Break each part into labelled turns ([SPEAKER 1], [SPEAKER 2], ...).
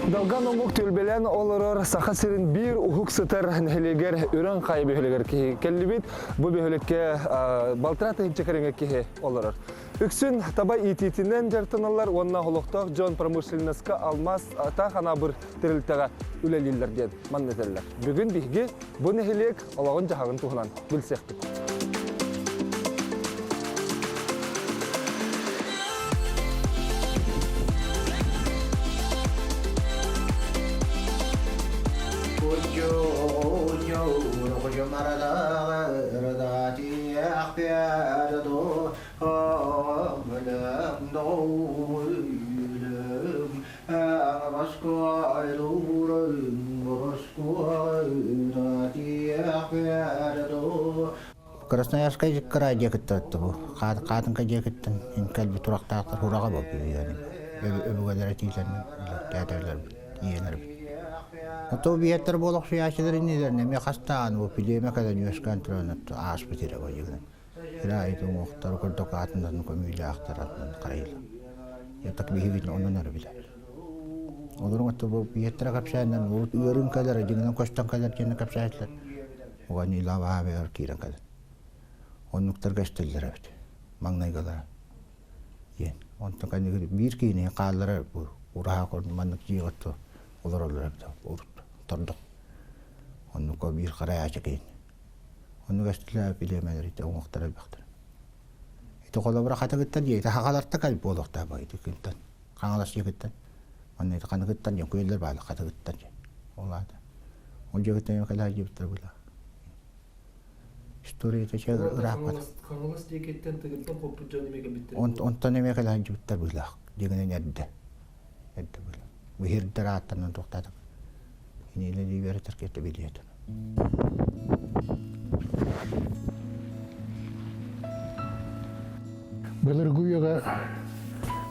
[SPEAKER 1] Долган омук түөлбэлээн олорор Саха сирин биир уһук сытар нэһилиэгэр Үрэн Хайа бөһүөлэгэр киһи кэллибит. Бу бөһүөлэккэ балтараа тыһыынча кэриҥэ киһи олорор. Үксүн таба иитиитинэн дьарыктаналлар уонна олохтоох дьон промышленноска алмаас таах анаабыр тэрилтэҕэ үлэлииллэр диэн манна этэллэр. Бүгүн биһиги бу нэһилиэк олоҕун-дьаһаҕын туһунан билсиэхпит.
[SPEAKER 2] Красноярскай кыраай диэкиттэн бу хаатыҥка диэкиттэн кэлбит турахтаахтар хураҕа буолбут өбүгэлэрэ тиилэринэн тээтэлэрбит ийэлэрбит. Ото биһиэттэр буолахсыйааччылар иннилэринэ эмиэ хастаан бу пилиэмэ кэлэн үөскээн туран ааспыт ирэ бадьыгынан. Ира уҥуохтары курдук аатынан көмүүлээхтэр атынан харайыла. Я так биһигин онон эрэ билэр. Олорун отто бу биһиэттэрэ кэпсээннэн урут ыарын кэлэр, дьиҥинэн көстөн кэлэр диэн кэпсээтилэр. Уган илабаабыгар киирэн кэлэн. Оннуктарга истэллэр эбит. Маҥнайгылара. Диэн. Онтон кэннигэр биир киһини хааллара бу ураһа курдук маннык дьиэ отто олороллор эбит урут тордох. Оннукка биир харайааччы киһини. Оннук эстилээ билиэмэлэр ити уҥуохтара элбэхтэр. Ити холобура хатыгыттан дьиэтэ хахаларта кэл буолуохтаах ити күнтэн Хаҥалас дьиэгиттэн манна ити ханыгыттан дьон күөллэр баалар хатыгыттан дьэ ол аата ол дьиэгиттэн кэлэ дьиэбиттэр была историята чэ ырааппат
[SPEAKER 3] Хаҥалас диэкиттэн тыгынтан хоппут дьон эмиэ кэлбиттэр
[SPEAKER 2] онтон эмиэ кэлэ сылдьыбыттар быһыылаах дьиэгинэн эрдэ эрдэ быһыылаах быһырдар ааттарынан туохтаатым Инилэ үөрэтэр киһи билиэтим.
[SPEAKER 4] Былыргы үйэҕэ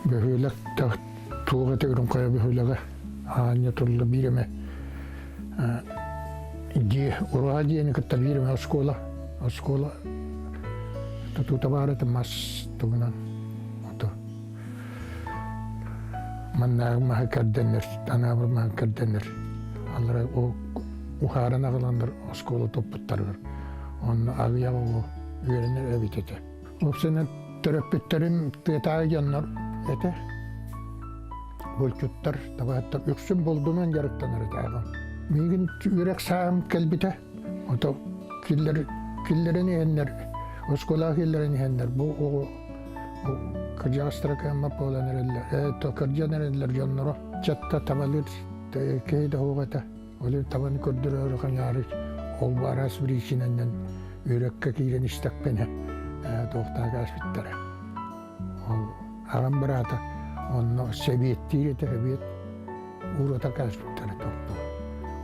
[SPEAKER 4] бөһүөлэк туох этэ үрүҥ хайа бөһүөлэгэ аанньа турла биир эмэ дьиэ ураһа дьиэни кытта биир эмэ оскуола оскуола тутуута баар этэ мас тугунан ото Маннааҕы маһы кэрдэннэр, анаабыр маһы кэрдэннэр, аллара уһааран аҕаланнар оскуола туппуттарыгар. Онно аҕыйах оҕо үөрэнэр эбит этэ. Уопсайынан төрөппүттэрим тыатааҕы дьоннор этэ. Булчуттар, табаһыттар үксүн булдунан дьарыктанар этэ аҕам. Миигин үөрэх сааһым кэлбитэ. Ото киллэр, киллэрэн иһэннэр, оскуолаҕа киллэрэн иһэннэр бу оҕо кырдьаҕастара кыаммат буолан эрэллэр. Ээ, то кырдьан эрэллэр дьонноро. Чатта табалыыр киһи да суох этэ. Ол табаны көрдөрөөрү хаҥаары ол бу араас биричиинэнэн үөрэккэ киирэн истэхпинэ туохтаах ааспыттара. Ол аҕам быраата онно сэбиэттиир этэ, сэбиэт уурата кээспиттэрэ тохтоо.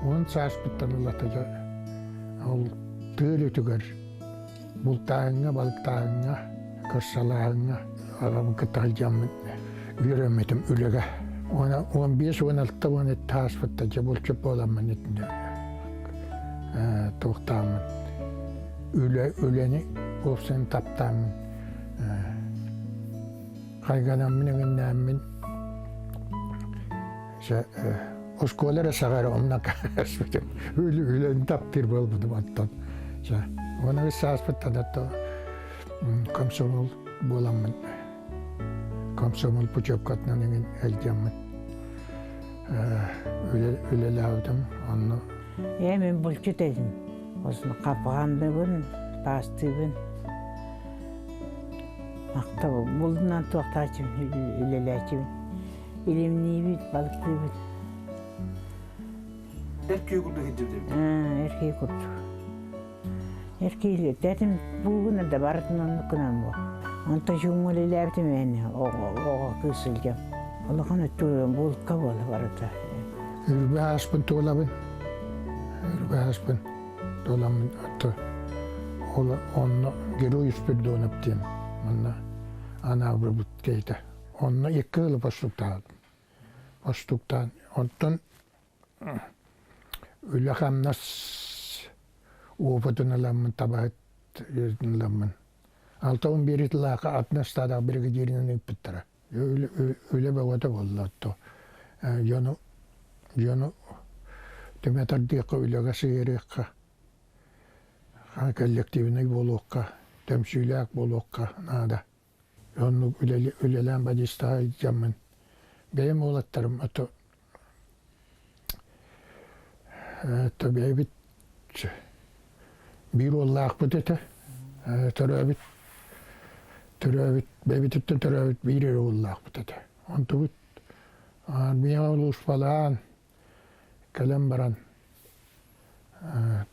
[SPEAKER 4] 10 сааспыттан ылата дьэ ол тыа үлэтигэр бултааһыҥҥа, балыктааһыҥҥа, кырсалааһыҥҥа аҕабын кытта сылдьаммын үөрэммитим үлэгэ. Уона 15, 16, 17 ааспытта дьэ булчут буоламмын итиннэ туохтааммын үлэ үлэни уопсайын таптааммын хайганаммын эҥиннээммин оскуола эрэ саҕа эрэ онно кээспитим үлэни таптыыр буолбутум оттон уон үс сааспыттан ото комсомол буоламмын комсомол путевкатынан эҥин илдьэммин үлэлээбитим онно
[SPEAKER 5] Ээ мин булчут этим. Осын хапҕаанныбын, паастыыбын. Махтал булдунан туохтааччыбын, үлэлээччибин. Илимниибит, балыктыыбыт.
[SPEAKER 3] Эр киһи курдук сылдьыбыт
[SPEAKER 5] Эр киһи курдук. Эр киһи тэтим буугуна да барытын оннук гынан буо. Онтон дьуҥҥа үлэлээбитим эн оҕо оҕо кыыс сылдьам. Улахан өттүгэр булка буола барыта.
[SPEAKER 4] Үрбэ ааспын туолабын. Үрбэ ааспын туоламмын отто ол онно Герой Спирдонов диэн манна анаабырбыт киһитэ. Онно икки ыла постуктаабытым. Постуктаан онтон үлэ-хамнас опытын ыламмын табаһыт ыламмын 61 сыллаахха атын ыстаадаах биригэдьииринэн ыыппыттара. Үлэ бөҕөтө буолла отто дьону Дьону түмэ тардыахха, үлэгэ сыһыарыахха, коллективнай буолуохха, түмсүүлээх буолуохха наада. Оннук үлэлээн бадьыыстаҕа илдьэммин бэйэм уолаттарым ото бэйэбит биир уоллаахпыт этэ төрөөбүт төрөөбүт бэйэбититтэн төрөөбүт биир эрэ уоллаахпыт этэ онтубут армияҕа улууспалаан кэлэн баран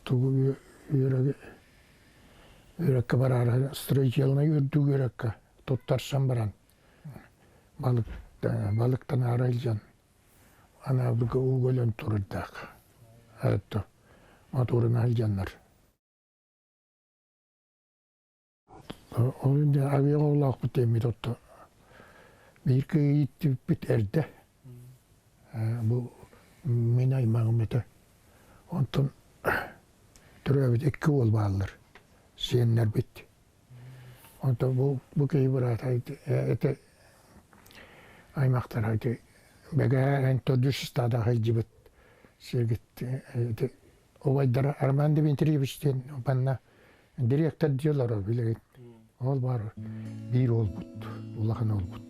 [SPEAKER 4] тугу үөрэги үөрэккэ бараары строительнай үрдүк үөрэккэ туттарсан баран балык балыктанаары илдьэн анаабырга ууга өлөн турардаах это моторун илдьаннар ол дьэ авиаҕа улааппыт диэммит отто биир кыайыыттыппыт эрдэ бу мин аймаҕым этэ онтон төрөөбүт икки уол бааллар сиэннэрбит онтон бу бу киһи быраата ити аймахтара ити бэгэһээ эн төрдүс ыстаадаҕа сылдьыбыт сиргит ити убайдара Роман Дмитриевич диэн манна Директор дьиэлэр билигин. Ол баар биир уолбут, улахан уолбут.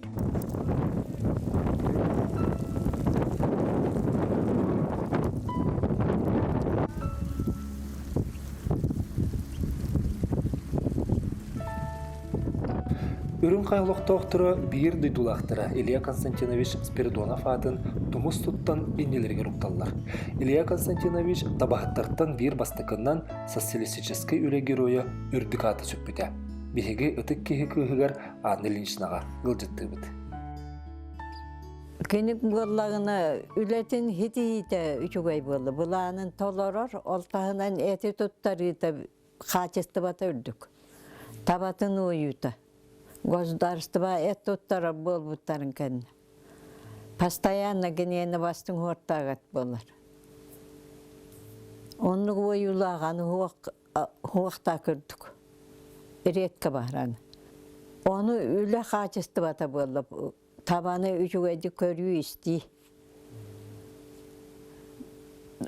[SPEAKER 3] Үрүҥ Хайа олохтоохторо биир дойдулаахтара Илья Константинович Спиридонов аатын тумус туттан иннилэригэр укталлар. Илья Константинович табаһыттартан биир бастакынан социалистическай үлэ геройа үрдүк ааты сүкпүтэ. Биһиги ытык киһи кыыһыгар Анна Ильиничнаҕа ыалдьыттыыбыт.
[SPEAKER 6] Кини буоллаҕына үлэтин хитиһиитэ үчүгэй буолла. Былаанын толорор, ол таһынан эти туттарыыта хаачыстыбата үрдүк. Табатын уойуута. Государство эт туттарар буолбуттарын кэннэ. Постоянно киниэнэ бастыҥ хуортаагат буолар. Оннук уойуулааҕан хуохтаа көрдүк. Редко бааран. Ону үлэ хаачыстыбата буолла. Табаны үчүгэйдик көрүү-истии.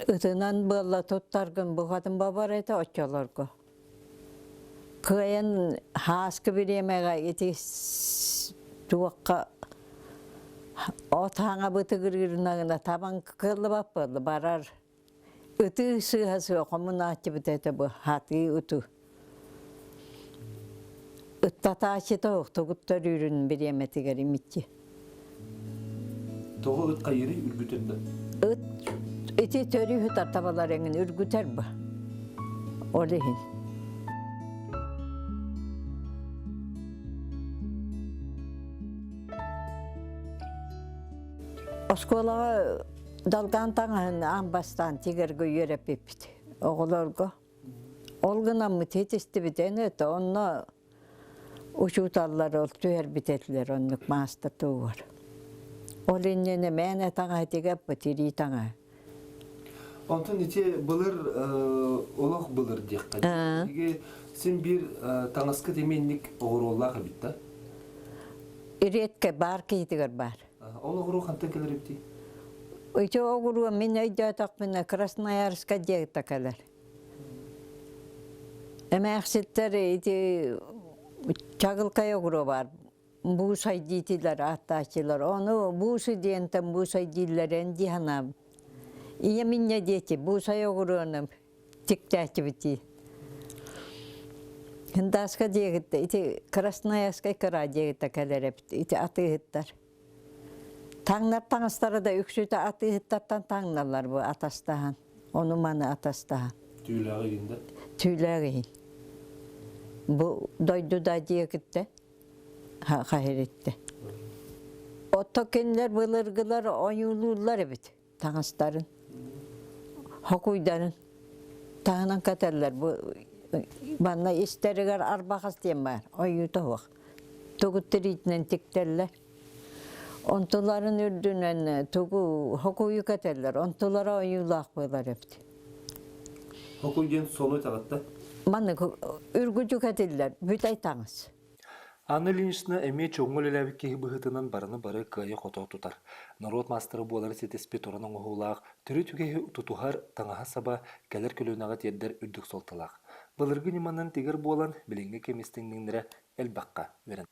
[SPEAKER 6] Ытынан буолла туттаргын бухатын бабар этэ оччолорго. Кыайан һааскы бириэмэҕэ ити туохха от хаҥа бытыгырыырына табан кыаллыбат буолла барар ытыы сыыһа сыа хомунааччыбыт этэ бу хатыы уту ыттатааччыта охтугут төрүүрүн бириэмэтигэр имиччи
[SPEAKER 3] Тоҕо ыт хайырый үргүтэр да?
[SPEAKER 6] Ыт ити төрүүһү тартабалар эҥин үргүтэр ба. Ол иһин. Оскуолаҕа далгаан таҥаһын аан бастаан тигэргэ үөрэппиппит оҕолорго. Ол гынаммыт хитистибит эн это онно Учууталлар ол түһэрбит этилэр оннук маастар туһугар. Ол иннинэ мээнэ таҥаһа тигэппит илии таҥаһа.
[SPEAKER 3] Онтон ити былыр олох былыр диэххэ. Биһиги син биир таҥаскыт эмиэ инник оҕуруоллаах эбит да?
[SPEAKER 6] Редко баар киһитигэр баар.
[SPEAKER 3] Ол оҕуруо хантан кэлэр эбитий?
[SPEAKER 6] Ити оҕуруо мин өйдөөтөхпүнэ Красноярска диэкта кэлэр. Эмээхситтэр ити чагылкай оҕуруо баар буусай диитилэр ааттааччылар. Ону буусы диэнтэн буусай дииллэрин дии санаабыт. Ийэм инньэ диэти буусай оҕуруону тиктээччибит дии. Хындааска диэхиттэ ити Красноярскай кыра диэхиттэ кэлэр эбит ити атыыһыттар. Таҥнар таҥастара да үксүтэ атыыһыттартан таҥналлар бу атастаһан. Ону-маны атастаһан.
[SPEAKER 3] Түүлээҕи иһин да?
[SPEAKER 6] Түүлээҕи иһин. Бу дойду да диэкиттэ хаһириттэ. Отто кинилэр былыргылар ойуулууллар эбит таҥастарын, хокуйдарын таһынан кэтэллэр. Бу манна истэригэр арбахас диэн баар, ойуута суох. Тугут тириитинэн тиктэллэр. Онтуларын үрдүнэн тугу хокуйу кэтэллэр, онтулара ойуулаах буолар эбит.
[SPEAKER 3] Хокуй диэн сону таҕытта?
[SPEAKER 6] Маннык үргүдьү кэтиллэр, бүтэй таҥас.
[SPEAKER 3] Анна Ильинична эмиэ чоҥҥо үлэлээбит киһи быһыытынан барыны бары кыайа-хото тутар. Норуот маастара буолары ситиспит уран оҥоһуулаах, төрүт үгэһи тутуһар таҥаһа-саба кэлэр көлүөнэҕэ тиэрдэр үрдүк суолталаах. Былыргы ньыманан тигэр буолан, билиҥҥи кэм истиҥниҥнэрэ элбэххэ үөрэнэр.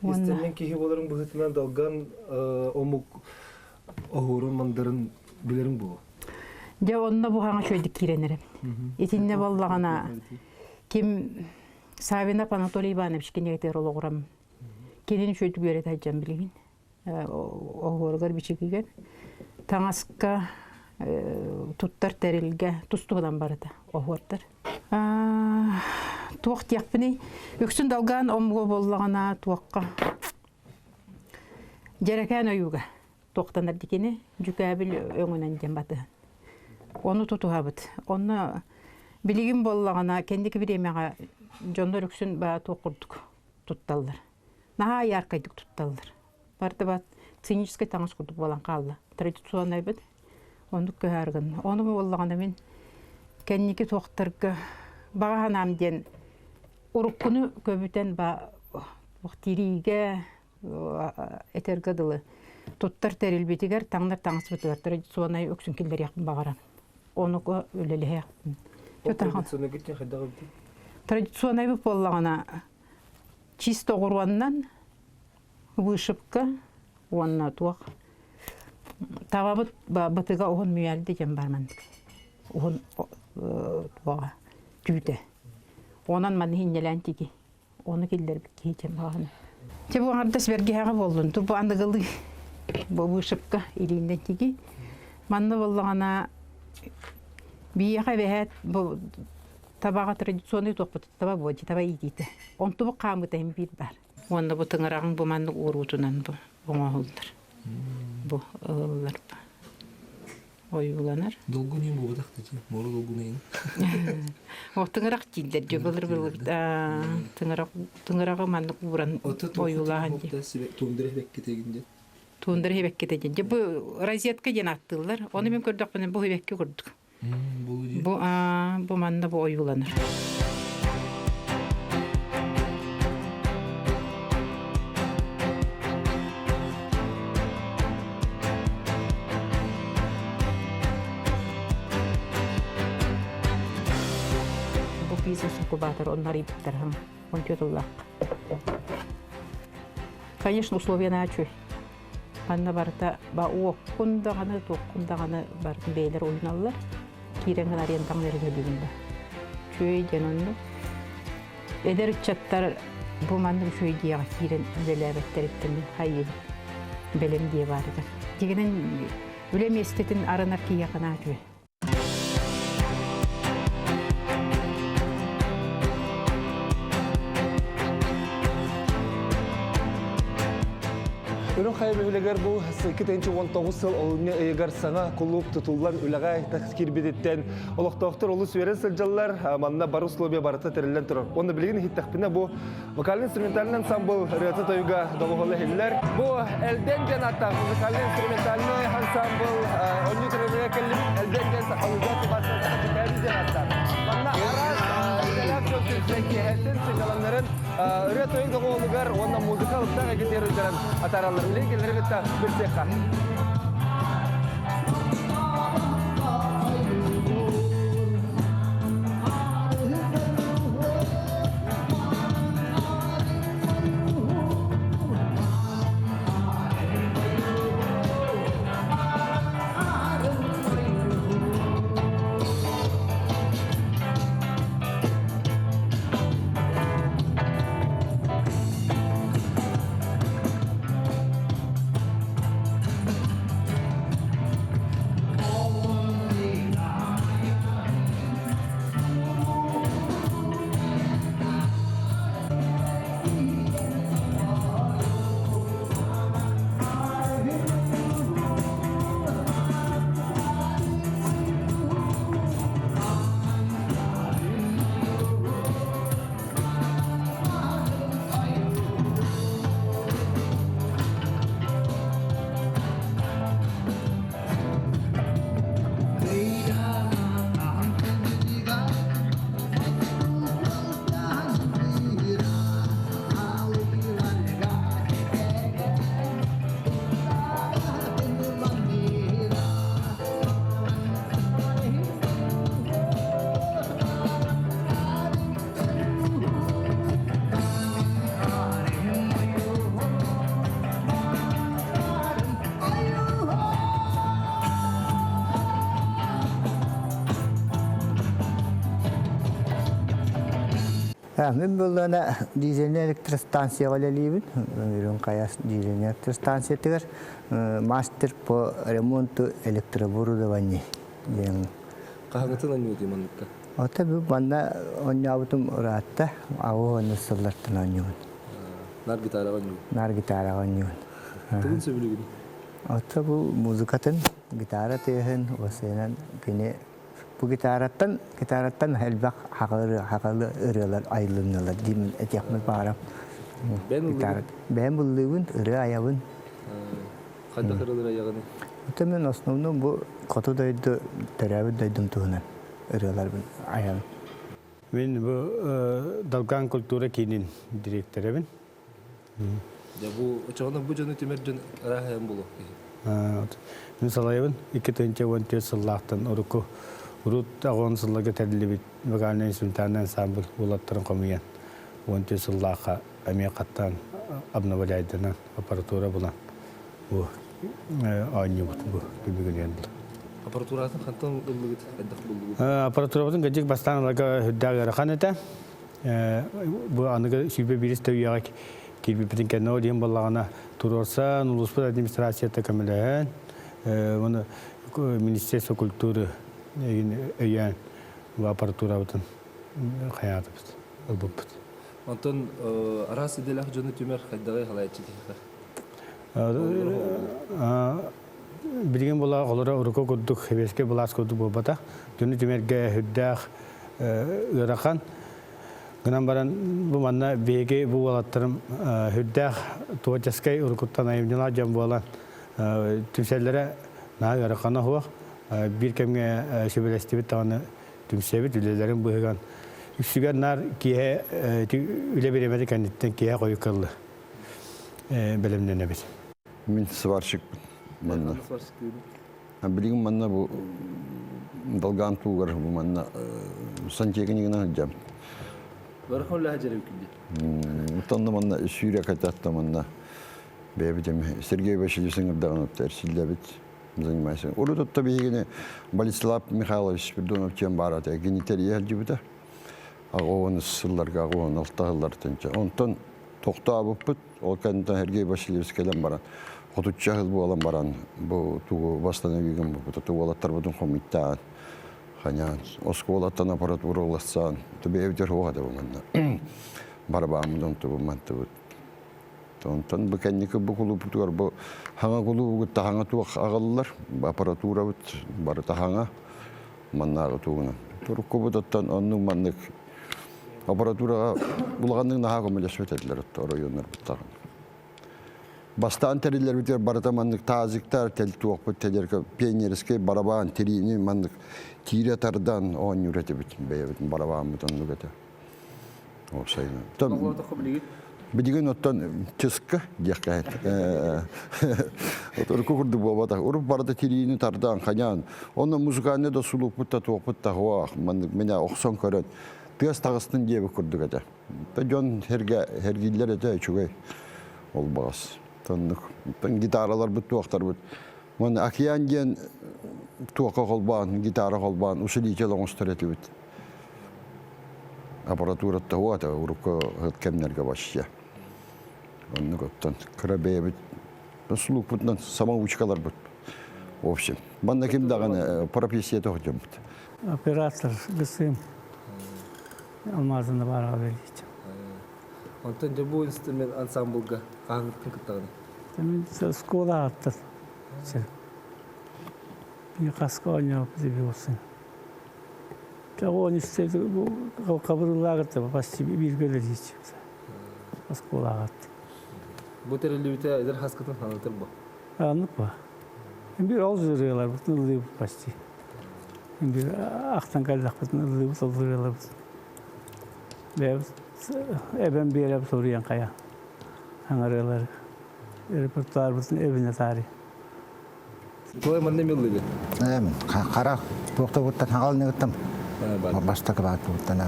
[SPEAKER 1] Истиннин киһи буоларын быһыытынан долган омук оһуорун мандарын билэрин буолуо.
[SPEAKER 7] Дьэ онно бу хаҥа үчүгэйдик киирэн эрэбин. Итиннэ буоллаҕына ким Савинов Анатолий Иванович кинигэтигэр олоҕурам. Кинини үчүгэйдик үөрэтэ сылдьан билигин. Оһуоругар бичигигэр таҥаска туттар тэрилгэ тус-туһунан барыта оһуордар. Туох диэхпиний? Үксүн долгаан омуга буоллаҕына туохха дьэрэкээн ойууга туохтанар дикини дьүкээбил өҥүнэн диэн батыһан. Ону тутуһабыт. Онно билигин буоллаҕына кэнники бириэмэҕэ дьоннор үксүн баа туох курдук тутталлар. Наһаа яркайдык тутталлар. Барыта бат циническэй таҥас курдук буолан хаалла. Традиционнайбыт. Оннук көһөргөн. Ону буоллаҕына мин кэнники туохтарга баҕа санаам диэн уруккуну көбүтэн ба тириигэ этэргэ дылы туттар тэрилбитигэр таҥнар таҥаспытыгар традиционнай үксүн киллэриэхпин баҕарабын. Ону үлэлэһиэхпин. Традиционнайбыт буоллаҕына чисто оҕуруоннан вышивка уонна туох табабыт бытыга уһун мүйэлди диэн бар маннык уһун туоҕа түүтэ онон манны хинньэлээн тиги ону киллэрбит киһи диэн баҕана Те бу аҥардас бэргэһэҕэ буоллун ту бу аныгылыы бу вышивка илииннэн тиги манна буоллаҕына биһиэхэ эбэһээт бу табаҕа традиционный туохпут таба буо таба иитиитэ онтубут хаамыта иһин биир баар уонна бу тыҥыраҕыҥ бу маннык уоруутунан бу оҥоһуллар бу ылыллар ойууланар
[SPEAKER 1] Долгунуйун буолбатах дии муора долгунуйун
[SPEAKER 7] О тыҥырах дииллэр дьэ былыр былыр тыҥырах тыҥыраҕы маннык ууран ойуулаан
[SPEAKER 1] дии тундра хэбэккитегин диэн
[SPEAKER 7] тундра хэбэккитэ диэн дьэ бу розетка диэн ааттыыллар ону мин көрдөхпүнэ бу хэбэкки курдук Бу бу манна бу ойууланар. Бу бизнес инкубатор онно арыйбыттар компьютерлаах. Конечно, условия начуй. Манна барыта ба уоккун даҕаны, туоххун даҕаны барытын бэйэлэр уйуналлар. Киирэн гына арендаҕын эрэ төлүүгүн да. Үчүгэй диэн оннук. Эдэр ыччаттар бу маннык үчүгэй дьиэҕэ киирэн үлэлээбэттэриттэн мин хайыыбын. Бэлэм дьиэ баарыгар. Дьиҥинэн үлэ миэстэтин арынар киһиэхэ наһаа үчүгэй.
[SPEAKER 1] Үрүҥ Хайа бөһүөлэгэр бу 2019 сыл олунньу ыйыгар саҥа кулууп тутуллан үлэҕэ киирбититтэн олохтоохтор олус үөрэн сылдьаллар. Манна бары условия барыта тэриллэн турар. Уонна билигин иһиттэхпинэ бу Вокально-инструментальный ансамбл ырыата тойуга доҕуһуола иһиллэр. Бу Элден диэн ааттаах музыкальный-инструментальный ансамбл онньу төрөбүгэ кэллибит. Элден диэн сахалыыга тубарсан сахачыкээри диэн ааттаах. Манна араас идэлээх дьон түмсэн киэһэтин сынньалаҥнарын ырыа тойук доҕуһуолугар уонна музыка алыптаах эйгэтигэр ыытарын атаараллар. Билигин кинилэри кытта билсиэххэ.
[SPEAKER 2] Мин буоллаҕына дизельнэй электростанцияҕа үлэлиибин. Үрүҥ Хайа дизельнэй электростанциятыгар мастер по ремонту электрооборудования диэн.
[SPEAKER 1] Хаһаҥытын оонньуутуй манныкка?
[SPEAKER 2] Ото бу манна оонньообутум ыраатта. Аҕыс сыллартан оонньуубун.
[SPEAKER 1] Нар гитараҕа оонньуубун.
[SPEAKER 2] Нар гитараҕа оонньуубун.
[SPEAKER 1] Тугун сөбүлүүгүн?
[SPEAKER 2] Ото бу музыкатын, гитара тыаһын, осыанан кини Бу гитараттан, гитараттан элбэх хахалы ырыалар айылыннылар диимин этиэхпин баҕарам.
[SPEAKER 1] Бэйэм
[SPEAKER 2] Бэйэм ыллыыбын, ырыа айабын.
[SPEAKER 1] Хайдах ырыалар айаҕыный?
[SPEAKER 2] Это мен основном бу хоту дойду төрөөбүт дойдум туһунан ырыаларбын айабын.
[SPEAKER 8] Мин бу Долган культура киинин директорабын.
[SPEAKER 1] Дьэ бу очоҕуна бу дьону түмэр дьон арааһайан буолуох киһи.
[SPEAKER 8] Мин салайабын 2014 сыллаахтан урукку урут аҕон сылларга тэриллибит вокальнай инструментальный ансамбль уолаттарын хомуйан 14 сыллаахха эмиэ хаттаан обновляйданан аппаратура булан бу оонньуубут бу түбүгүнэн
[SPEAKER 1] Аппаратуратын хантан ыллыгыт хайдах буллугут?
[SPEAKER 8] Аппаратурабытын кырдьык бастаан ыларга үрдээх ыарахан этэ. Бу аныгы 21 үйэҕэ киирбиппитин кэннэ ол иһин буоллаҕына туруорсан улууспут администрацията көмөлөһөн уонна Министерство культуры өйөөн бу аппаратурабытын хайаатыбыт, ылбыппыт.
[SPEAKER 1] Онтон араас идэлээх дьону түмэр хайдаҕый халайаччы киһиэхэ?
[SPEAKER 8] Билигин була олоро урукку курдук сэбиэскэй былаас курдук буолбатах. Дьону түмэргэ сүрдээх ыарахан. Гынан баран бу манна биһиги бу уолаттарым сүрдээх творческай уруккуттан айымньылаах дьон буолан түмсэллэрэ наһаа ыарахана суох. Биир кэмҥэ сүбэлэстибит даҕаны түмсэбит үлэлэрин быһыган үксүгэр наар киэһэ үлэ бириэмэтэ кэнниттэн киэһэ хойукка ылла бэлэмнэнэбит.
[SPEAKER 9] Мин сварщикпын манна. Билигин манна бу долгаан туугар бу манна сантехникынан сылдьабын.
[SPEAKER 1] Ыарахан үлэһэ дьэрибиккин
[SPEAKER 9] Оттон манна сүүрэ кататта манна бэйэбит Сергей Васильевич ыҥырдаҕын эрсиллэбит занимайся. Урут отто биһигини Болеслав Михайлович Спиридонов диэн баар этэ. Кини тэрийэ сылдьыбыта. Аҕа сылларга аҕа алта сыллартан. Онтон тохтообуппут. Ол кэнниттэн Сергей Васильевич кэлэн баран, хотучча сыл буолан баран, бу тугу восстановигын бу уолаттарбытын хомуйтаан, ханяан, оскуолаттан аппаратура улассаан, бэйэбитигэр суох этэ бу манна. Барабааммытын тугу мантыбыт. Онтон бу кэнники бу кулууппутугар бу хаҥа кулуубугут хаҥа туох аҕаллар, аппаратурабыт барыта хаҥа, маннааҕы тугунан. Туруккубут оттон оннук маннык Аппаратураҕа улаханнык наһаа көмөлөспөт этилэр оройуоннарбыт даҕаны. Бастаан тэриллэрбитигэр барыта маннык тазиктар, тел туохпут телерка, пионерскай барабан, тириини маннык тиирэ тардан оонньуур этибит бэйэбит барабааммыт оннук этэ. Уопсайынан. Билигин оттон чыска диэххэ Урукку курдук буолбатах. Уруп барыта тириини тардан, ханяан. Онно музыкальный да сулуппут да туохпут да хуах, маннык меня охсон көрөн тыас таҕыстын диэбит курдук этэ. Дьон herге herгиллер этэ үчүгэй ол баҕас. Тоннук гитараларбыт туохтарбыт. Уонна океан диэн туохха холбоон, гитара холбоон усилитель оҥостор этибит. Аппаратуратта уота урукку кэмнэргэ вообще. Оннук оттон кыра бэйэбит слухпутунан самоучкаларбыт. В общем, манна ким даҕаны профессия тоһдьоммут.
[SPEAKER 10] Оператор ГСМ алмазына бараға бердик.
[SPEAKER 1] Онтон дьэ бу инструмент ансамблга хаһыҥҥыттан кыттаҕыный?
[SPEAKER 10] Мен школа аттар. Bir kaska oynayıp biliyorsun. Он işte bu кабырылаагырта почти бир көрөр оскуолаҕат.
[SPEAKER 1] Бу тэриллибитэ эдэр хаскытын санатыр бу.
[SPEAKER 10] Аннык ба. Бир ол ырыаларбытын ыллыыбыт почти. Бир ахтан кэллэхпитин ыллыыбыт ол ырыаларбытын. Бэйэбит эбэм биэрэбит суруйан хайа аҥарыалары репертуарбытын эбинэ таары.
[SPEAKER 1] Твой манна миллыгы?
[SPEAKER 2] Хара туохта хаҕалныгыттан бастакы бааттыбыттан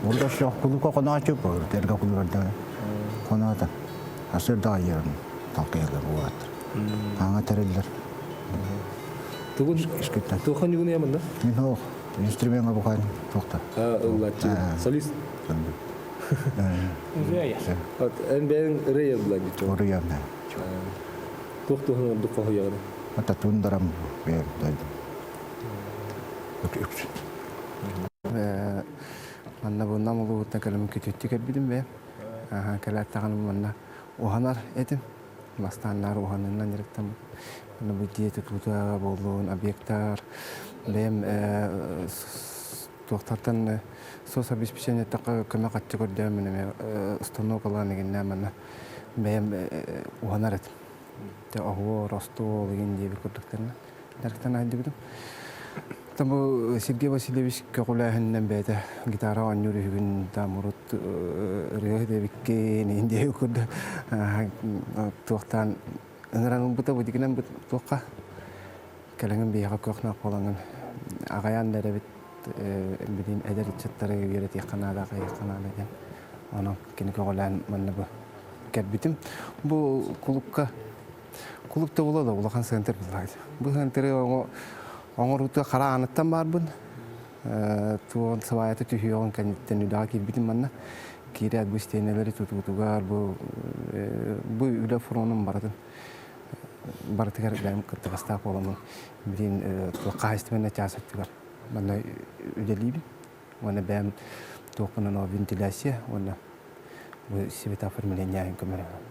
[SPEAKER 2] урда суох кулука хоноочу эргэ кулугарда хоноото асырда айырын талкыйалар буолаттар аңа тэриллэр
[SPEAKER 1] Тугун тухан югун ямында?
[SPEAKER 2] Мен ох инструментга бухайн туохта.
[SPEAKER 1] Ыллаччы солист. От эн бэйэҥ ырыа булан диччо.
[SPEAKER 2] Ырыа
[SPEAKER 1] Туох туһунан ордук хоһуйаҕын?
[SPEAKER 2] Ата тундарам бэйэм дойдум. Үксүн.
[SPEAKER 11] Манна бу Нам улууһуттан кэлэммин күтүттү кэлбитим бэйэм. Кэлээт даҕаны манна уһанар этим. Бастааннаар уһанынан дьарыктаммыт. Манна бу дьиэ тутуута буоллун, объектар, бэйэм туохтартан соцобеспечениеттахха көмө харчы көрдөөн эмиэ установка ылан игиннээн манна бэйэм уһанар этим. Оһуор, остуол игин диэбит курдуктарынан дьарыктан айдыбытым. Бу Сергей Васильевич көҕүлээһининэн бэйэтэ гитара оонньуур үһүгүн там урут ырыа диэбиккин иһин диэбит курдук туохтаан ыҥыран ылбыта бу дигинэн туохха кэлэҥин биһиэхэ көх-нах буолаҥын аҕайаан да эрэбит билин эдэр ыччаттары үөрэтиэххэ наада аҕайыахха наада диэн онон кини көҕүлээн манна бу кэлбитим бу кулукка Кулук да була да улахан центр биллаҕай. Бу центры оҥоруутуга хара ааныттан баарбын. Туон сыбаайата түһүөҕүн кэнниттэн үлэҕэ киирбитим манна. Киирээт бу истиэнэлэри тутуутугар бу бу үлэ фронун барытын барытыгар бэйэм кыттыгастаах буоламмын билигин хаһаайыстыбаннай чаас өттүгэр манна үлэлиибин. Уонна бэйэм туохпунан вентиляция уонна бу светооформление көмөлөһөбүн.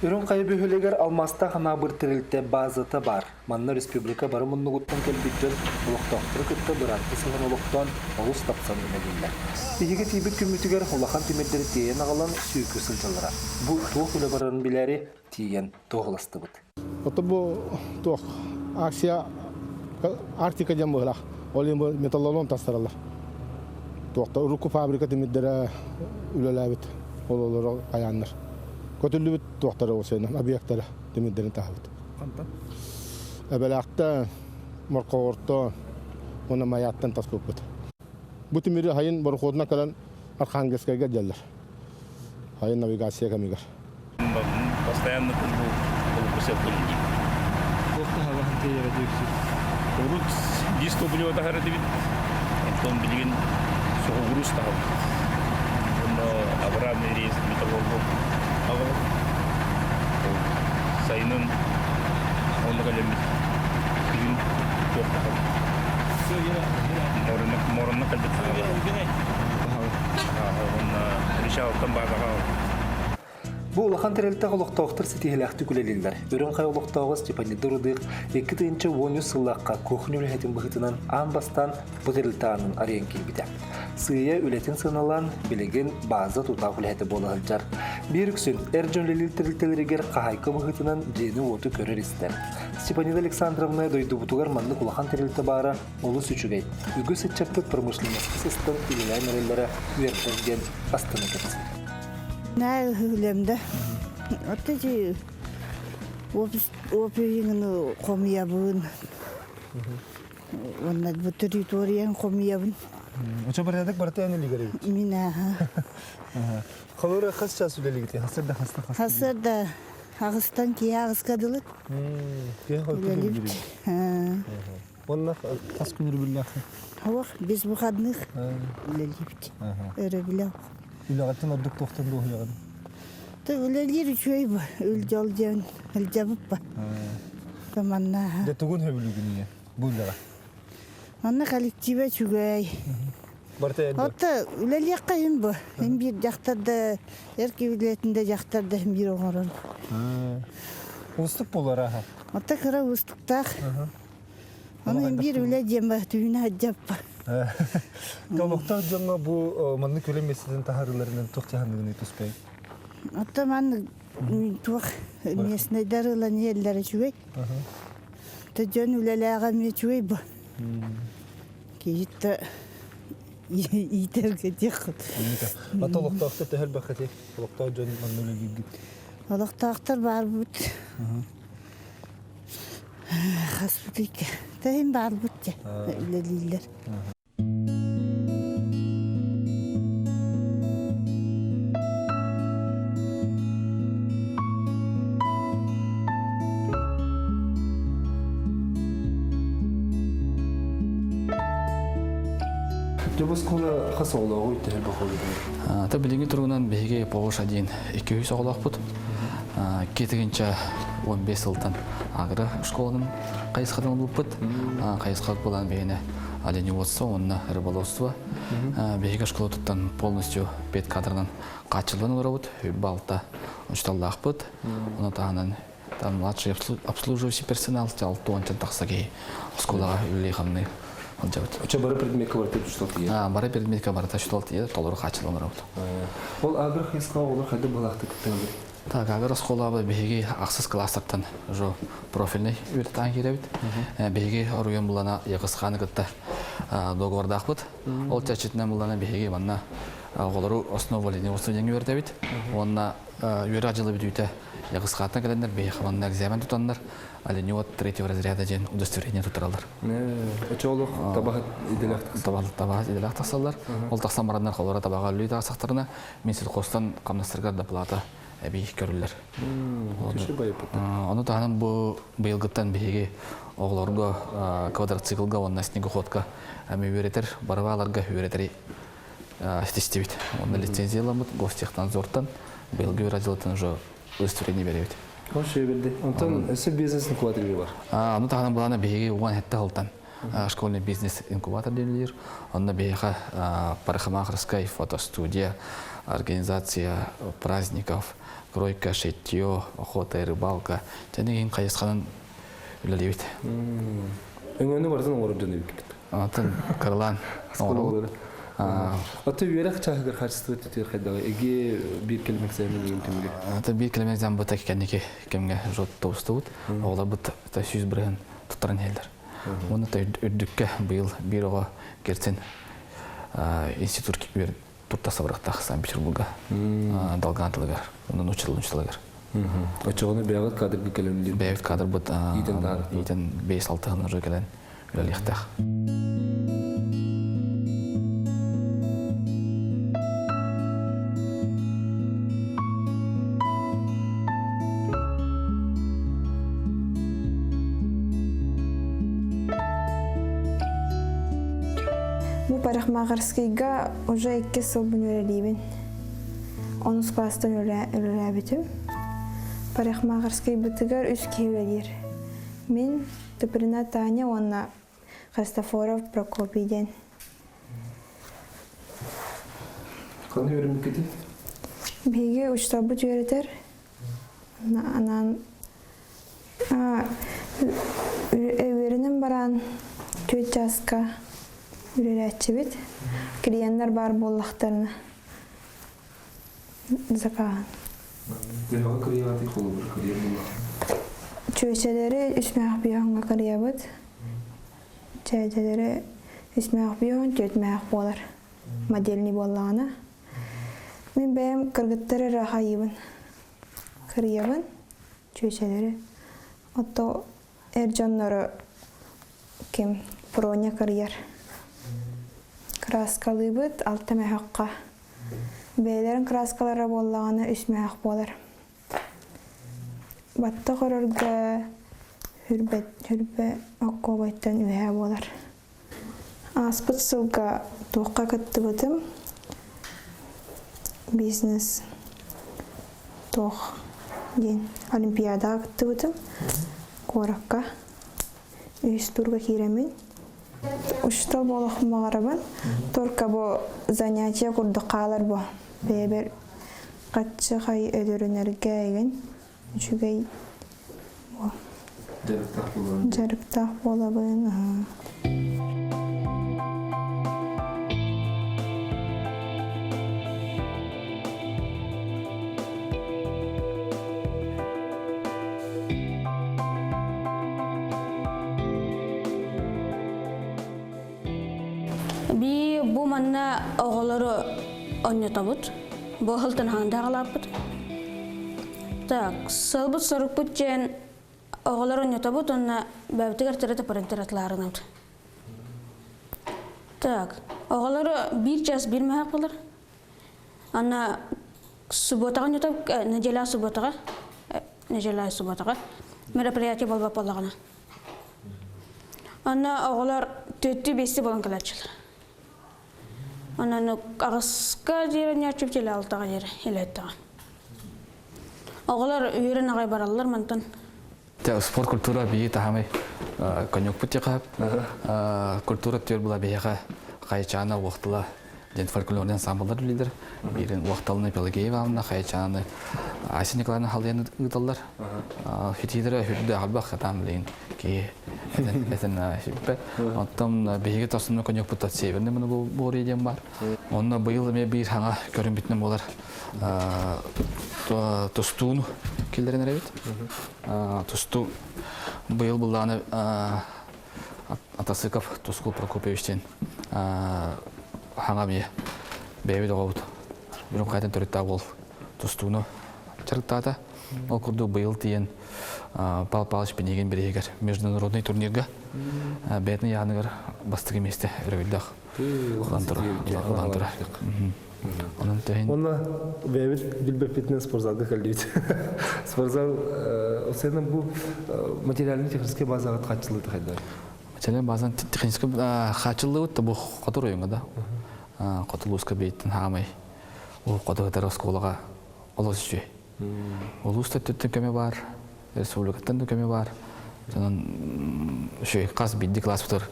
[SPEAKER 3] Үрүҥ Хайа бөһүөлэгэр алмаастаах Анаабыр тэрилтэ баазата баар. Манна республика бары муннугуттан кэлбит дьон олохтоохтору кытта быраатты сыһан олохтоон олус тапсан үлэлииллэр. Биһиги тиийбит күммүтүгэр улахан тимирдэри тиэйэн аҕалан сүүркүү сылдьаллара. Бу туох үлэ барарын билээри тиийэн туоһуластыбыт.
[SPEAKER 12] Ото бу туох акция Арктика диэн быһылаах. Ол иһин бу металлолом тастараллар. Туохта урукку фабрика тимирдэрэ үлэлээбит ол олоро хайааннар. Көтүллүбүт туохтара осенан объектара тимирдэрин таһабыт.
[SPEAKER 1] Хантан?
[SPEAKER 12] Эбэлээхтэн, Моркоҕортон уонна Майааттан таспыппыт. Бу тимири хайын борохуотунан кэлэн Архангельскайга дьэллэр. Хайын навигация кэмигэр.
[SPEAKER 13] Постоянно был Урут диск топливо таһар этибит, онтон билигин соҕугурус таһабыт. Онно обратный рейс металлолом аҕалар. Сайынын онно кэлэммит күһүн туох таһабыт. Морунна морунна кэлбит Уонна причалыттан баазаҕа
[SPEAKER 3] Бу улахан тэрилтэ олохтоохтор ситиһилээхтик үлэлииллэр. Үрүҥ Хайа олохтооҕо Степанида Рудых 2013 сыллаахха кухня үлэһитин быһыытынан аан бастаан бу тэрилтэ аанын арыйан киирбитэ. Сыыйа үлэтин сыаналаан, билигин бааза тутаах үлэһитэ буола сылдьар. Биир үксүн эр дьон үлэлиир тэрилтэлэригэр хаһаайка быһыытынан дьиэни-уоту көрөр-истэр. Степанида Александровна дойдубутугар маннык улахан тэрилтэ баара олус үчүгэй. Үгүс ыччаппыт промышленноска сыстан үлэлээн эрэллэрэ үөрдэр диэн астына кэпсиир.
[SPEAKER 5] Наа үлэмдэ. Отто жи опиһиҥын хомуйабын. Уонна бу территориян хомуйабын.
[SPEAKER 1] Очо порядок барыта эн илигэр эбит.
[SPEAKER 5] Мин аха.
[SPEAKER 1] Холура хас час үлэлигит? Хасырда хаста хаста.
[SPEAKER 5] Хасырда аҕыстан киһи аҕыска дылы.
[SPEAKER 1] Киһи хойку
[SPEAKER 5] Үлэлибит.
[SPEAKER 1] Уонна хас күн өрөбүллээххин?
[SPEAKER 5] Ох, без выходных үлэлиибит. Өрөбүлэ.
[SPEAKER 1] Үлэҕиттэн ордук туохтан дуоһуйаҕын?
[SPEAKER 5] Ты үлэлиир үчүгэй бу. Үлдьол диэн илдьэбиппа. Манна.
[SPEAKER 1] Дьэ тугун сөбүлүүгүн ийэ бу үлэҕэ?
[SPEAKER 5] Манна коллектива үчүгэй.
[SPEAKER 1] Барыта эрдэ.
[SPEAKER 5] Отто үлэлиэххэ иһин бу. Ин биир дьахтар да эр киһи үлэтин да дьахтар да иһин биир оҥорор.
[SPEAKER 1] Уустук буолар аха.
[SPEAKER 5] Ота кыра уустуктаах. Ону биир үлэ диэн ба түүнэ сылдьаппа.
[SPEAKER 1] Олохтоох дьоҥҥо бу маннык үлэ миэстэтин таһаарыыларынан туох дьаһаныгыный түспэй?
[SPEAKER 5] Оттон маннык туох местнайдар ылан иһэллэр үчүгэй. Тэ дьон үлэлээҕэ эмиэ үчүгэй бу. Киһитэ иитэргэ диэххит.
[SPEAKER 1] Ата олохтоохтор төһө элбэххитий? Олохтоох дьон манна үлэлииргит.
[SPEAKER 5] Олохтоохтор баарбыт. Хаспыт икки. Тэһин баарбыт дьэ үлэлииллэр.
[SPEAKER 1] Дьобоскуола хас оҕолооҕуй төһө бохолугуй?
[SPEAKER 14] Та билиҥҥи туругунан биһиги Повыш один 200 оҕолоохпут. Кетигинчэ 15 сылтан агро школанын хайысхатын ылбыппыт. Хайысха буолан биһиэнэ оленеводство уонна рыболовство. Биһиги школа туттан полностью педкадрынан хааччыллан олоробут. Балта учуталлаахпыт. Ону таһынан там младший обслуживающий персонал 60 тахса киһи оскуолаҕа үлэлии-хамныы сылдьабыт.
[SPEAKER 1] Очо бары предметка барыта учутал тиийэр?
[SPEAKER 14] Бары предметка барыта учутал тиийэр, толору хааччыллан олоробут.
[SPEAKER 1] Ол агро хайысхаҕа оҕолор хайдах быһалаахтык кыттыһаллар?
[SPEAKER 14] Так, агро оскуолаҕа биһиги ахсыс кылаастартан уже профильный үөрэтаан киирэбит. Биһиги оруйун булана Ягысханы кытта договордаахпыт. Ол чэрчитинэн булана биһиги манна оҕолору основа лениводства диэн үөрэтэбит. Уонна үөрэх дьыла бүтүүтэ Ягысхааттан кэлэннэр биһиэхэ манна экзамен тутаннар оленевод третьего разряда диэн удостоверение туттараллар.
[SPEAKER 1] Очоолох табаһыт идэлээх
[SPEAKER 14] Табаһыт идэлээх тахсаллар. Ол тахсан бараннар холоро табаҕа өлүү тахсахтарына Минсельхозтан хамнастарыгар доплата эбии көрүллэр. Ону таһынан бу быйылгыттан биһиги оҕолорго квадроциклга уонна снегоходка эми үөрэтэр, барыбааларга үөрэтэри ситистибит. Онно лицензияламмыт гостехнадзортан быйылгы үөрэх дьылыттан уже удостоверение беребит.
[SPEAKER 1] Хош берди. Онтон өссө бизнес инкубатор бар.
[SPEAKER 14] Ону таһынан былаана биһиги 17 сылтан школьный бизнес инкубатор дииллиир. Онно биһиэхэ парикмахерская фотостудия, организация праздников, кройка, шитье, охота и рыбалка. Және иһин хайысханан үлэлиибит.
[SPEAKER 1] Өҥөнү барытын оҥорор дьон эбиккит.
[SPEAKER 14] Атын кыралаан оҥоробут.
[SPEAKER 1] Аты үөрэх чааһыгар хаачыстыба түтүөр хайдаҕый? Эги биир кэлим экзамен ыйын түмүгэ.
[SPEAKER 14] Аты биир кэлим экзамен быта кэнники кэмҥэ жот тобустубут. Оҕолорбут 100% туттаран иһэллэр. Уонна үрдүккэ быйыл биир оҕо Герцен институт турта сабырыктаах Санкт-Петербурга Долган тылыгар, онон учитель учителыгар.
[SPEAKER 1] Оччоҕуна бэйэҕит кадрга кэлэн
[SPEAKER 14] Бэйэбит кадрбыт иитэн бэйс алтыһын уже кэлэн үлэлиэхтээх.
[SPEAKER 15] Бу парикмахерскийга уже иккис сылбын үлэлиибин. Онус класстан үлэлээбитим. Парикмахерскийбытыгар үс киһи үлэлиир. Мин, Туприна Таня уонна Христофоров Прокопий диэн.
[SPEAKER 1] Ханна үөрэммиккитий?
[SPEAKER 15] Биһиги учууталбыт үөрэтэр. Анаан үөрэнэн баран түөрт чааска үлэлээччибит. Клиеннэр баар буоллахтарына закааһын.
[SPEAKER 1] Төһөҕө кырыйаҕытый холобур кырыйар буоллахха?
[SPEAKER 15] Чүөчэлэри үс мээх биоһоҥҥо кырыйабыт. Чээдьэлэри үс мээх биоһон, түөрт мээх буолар. Модельный буоллаҕына. Мин бэйэм кыргыттар эрэ хайыыбын. Кырыйабын чүөчэлэри. Ото эр дьоннору ким Проня кырыйар. Кырааскалыыбыт алта мөһөххө. Бэйэлэрин кырааскалара буоллаҕына үс мөһөх буолар. Баттах өрөргө хүрбэ, хүрбэ оккуобайтан үөһэ буолар. Ааспыт сылга туохха кыттыбытым бизнес туох диэн олимпиадаҕа кыттыбытым куоракка үһүс турга киирэммин учуутал буолуохпун баҕарабын только бу занятие курдук хаалар бу бэйэбэр хаччы хай өлөрүнэргэ игин үчүгэй.
[SPEAKER 1] Дьарыктаах буолабын.
[SPEAKER 15] Дьарыктаах буолабын.
[SPEAKER 16] Би бу манна оҕолору онньотобут. Бу ыһылтын хаҥдаҕалааппыт. Так, сылбыт сорукпут диэн оҕолор онньотобут уонна бэбитигэр төрөтө парентер атлаарынабыт. Так, оҕолору биир час биир мөһөх болар. Анна субботаҕа онньотоб, неделя субботаҕа, неделя субботаҕа мероприятие болбап боллаҕына. Онно оҕолор түөттүү биэсти буолан кэлээччилэр. Онон аҕыска диэри ньааччы или алтаҕа диэри илээттэҕэ. Оҕолор үөрэн аҕай бараллар мантан.
[SPEAKER 14] Спорт культура бии таһамай коньюкпут тиқап культура түөр була биһиэхэ хайчаана уохтала диэн фольклорный ансамбллар үлэлиир. Биирин Уохталны Пелагея Ивановна, Хайачааны Ася Николаевна халыйан ыыталлар. Хитиилэрэ үрдэ албах хатаан билигин киһи этэн сүппэт. Оттон биһиги тосунну коньюкпут северный моноборье диэн бар. Онно быйыл эмиэ биир хаҥа көрүммүтүнэн буолар тустууну киллэрэн эрэбит. Тустуу быйыл буллааны Атасыков Тускул Прокопьевич диэн хаҥа эмиэ бэйэбит оҕобут Үрүҥ Хайатын төрүттээх уол тустууну дьарыктаата. Ол курдук быйыл тиийэн Павел Павлович Пинигин бирииһигэр международный турнирга бэйэтин ыйааһыныгар бастакы миэстэ өрөгөйдөөх ылан турар. Онон төһүн
[SPEAKER 1] Онно бэйэбит билбэппитинэн спортзалга кэллибит. Спортзал сенен бу материально-техническэй базаҕа хааччыллыыта хайдах?
[SPEAKER 14] Материальнай базан техническэй хааччыллыбыт да бу хоту оройуоҥҥа да. Хоту улууска бэйттэн хаамай ол хоту сытар оскуолаҕа олус үчүгэй. Улуус да өттүттэн көмө баар, республикаттан да көмө баар. Онон үчүгэй хас биирдии класспытыгар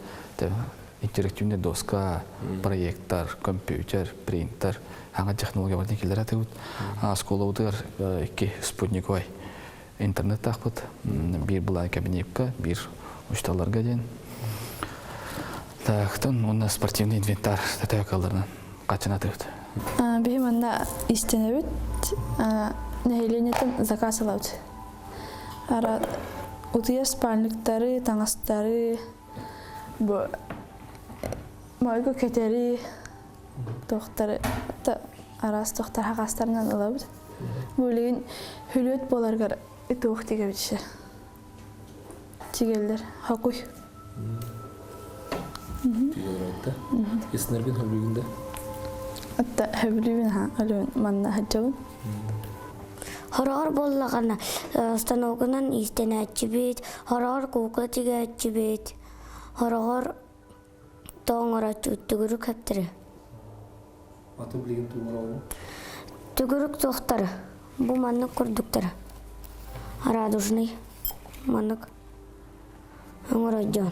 [SPEAKER 14] интерактивный доска, проектор, компьютер, принтер, аҥа технология барытын киллэрэ атыыбыт. Оскуолабытыгар икки спутниковай интернеттаахпыт. Биир былаан кабинетка, биир учууталларга диэн. Тактан уонна спортивный инвентарь тэтэ калларынан қачын атыыбыт.
[SPEAKER 15] Биһи манна истэнэбит, нэһилиэнньэтин заказ ылабыт. Ара утуйар спальниктары, таҥастары, бу мойго кэтэри, туохтары араас туохтар хакастарынан ылабыт. Бу билигин хүлүөт буоларгар туох тигэбит Тигэллэр. Хакуй.
[SPEAKER 1] Тигэлэр Иснербин хөбүлүүгүн да?
[SPEAKER 15] Атта хөбүлүүбүн ха, алуун манна хадьабын.
[SPEAKER 17] Хороҕор буоллаҕына станогунан иистэнээччибит, хороҕор куукула тигээччибит, хороҕор тоҥороччу түгүрүк хэптэрэ.
[SPEAKER 1] Аты билигин тугур
[SPEAKER 17] Түгүрүк туохтара. Бу маннык курдуктара. Радужный. Маннык. Оҥоройдьон.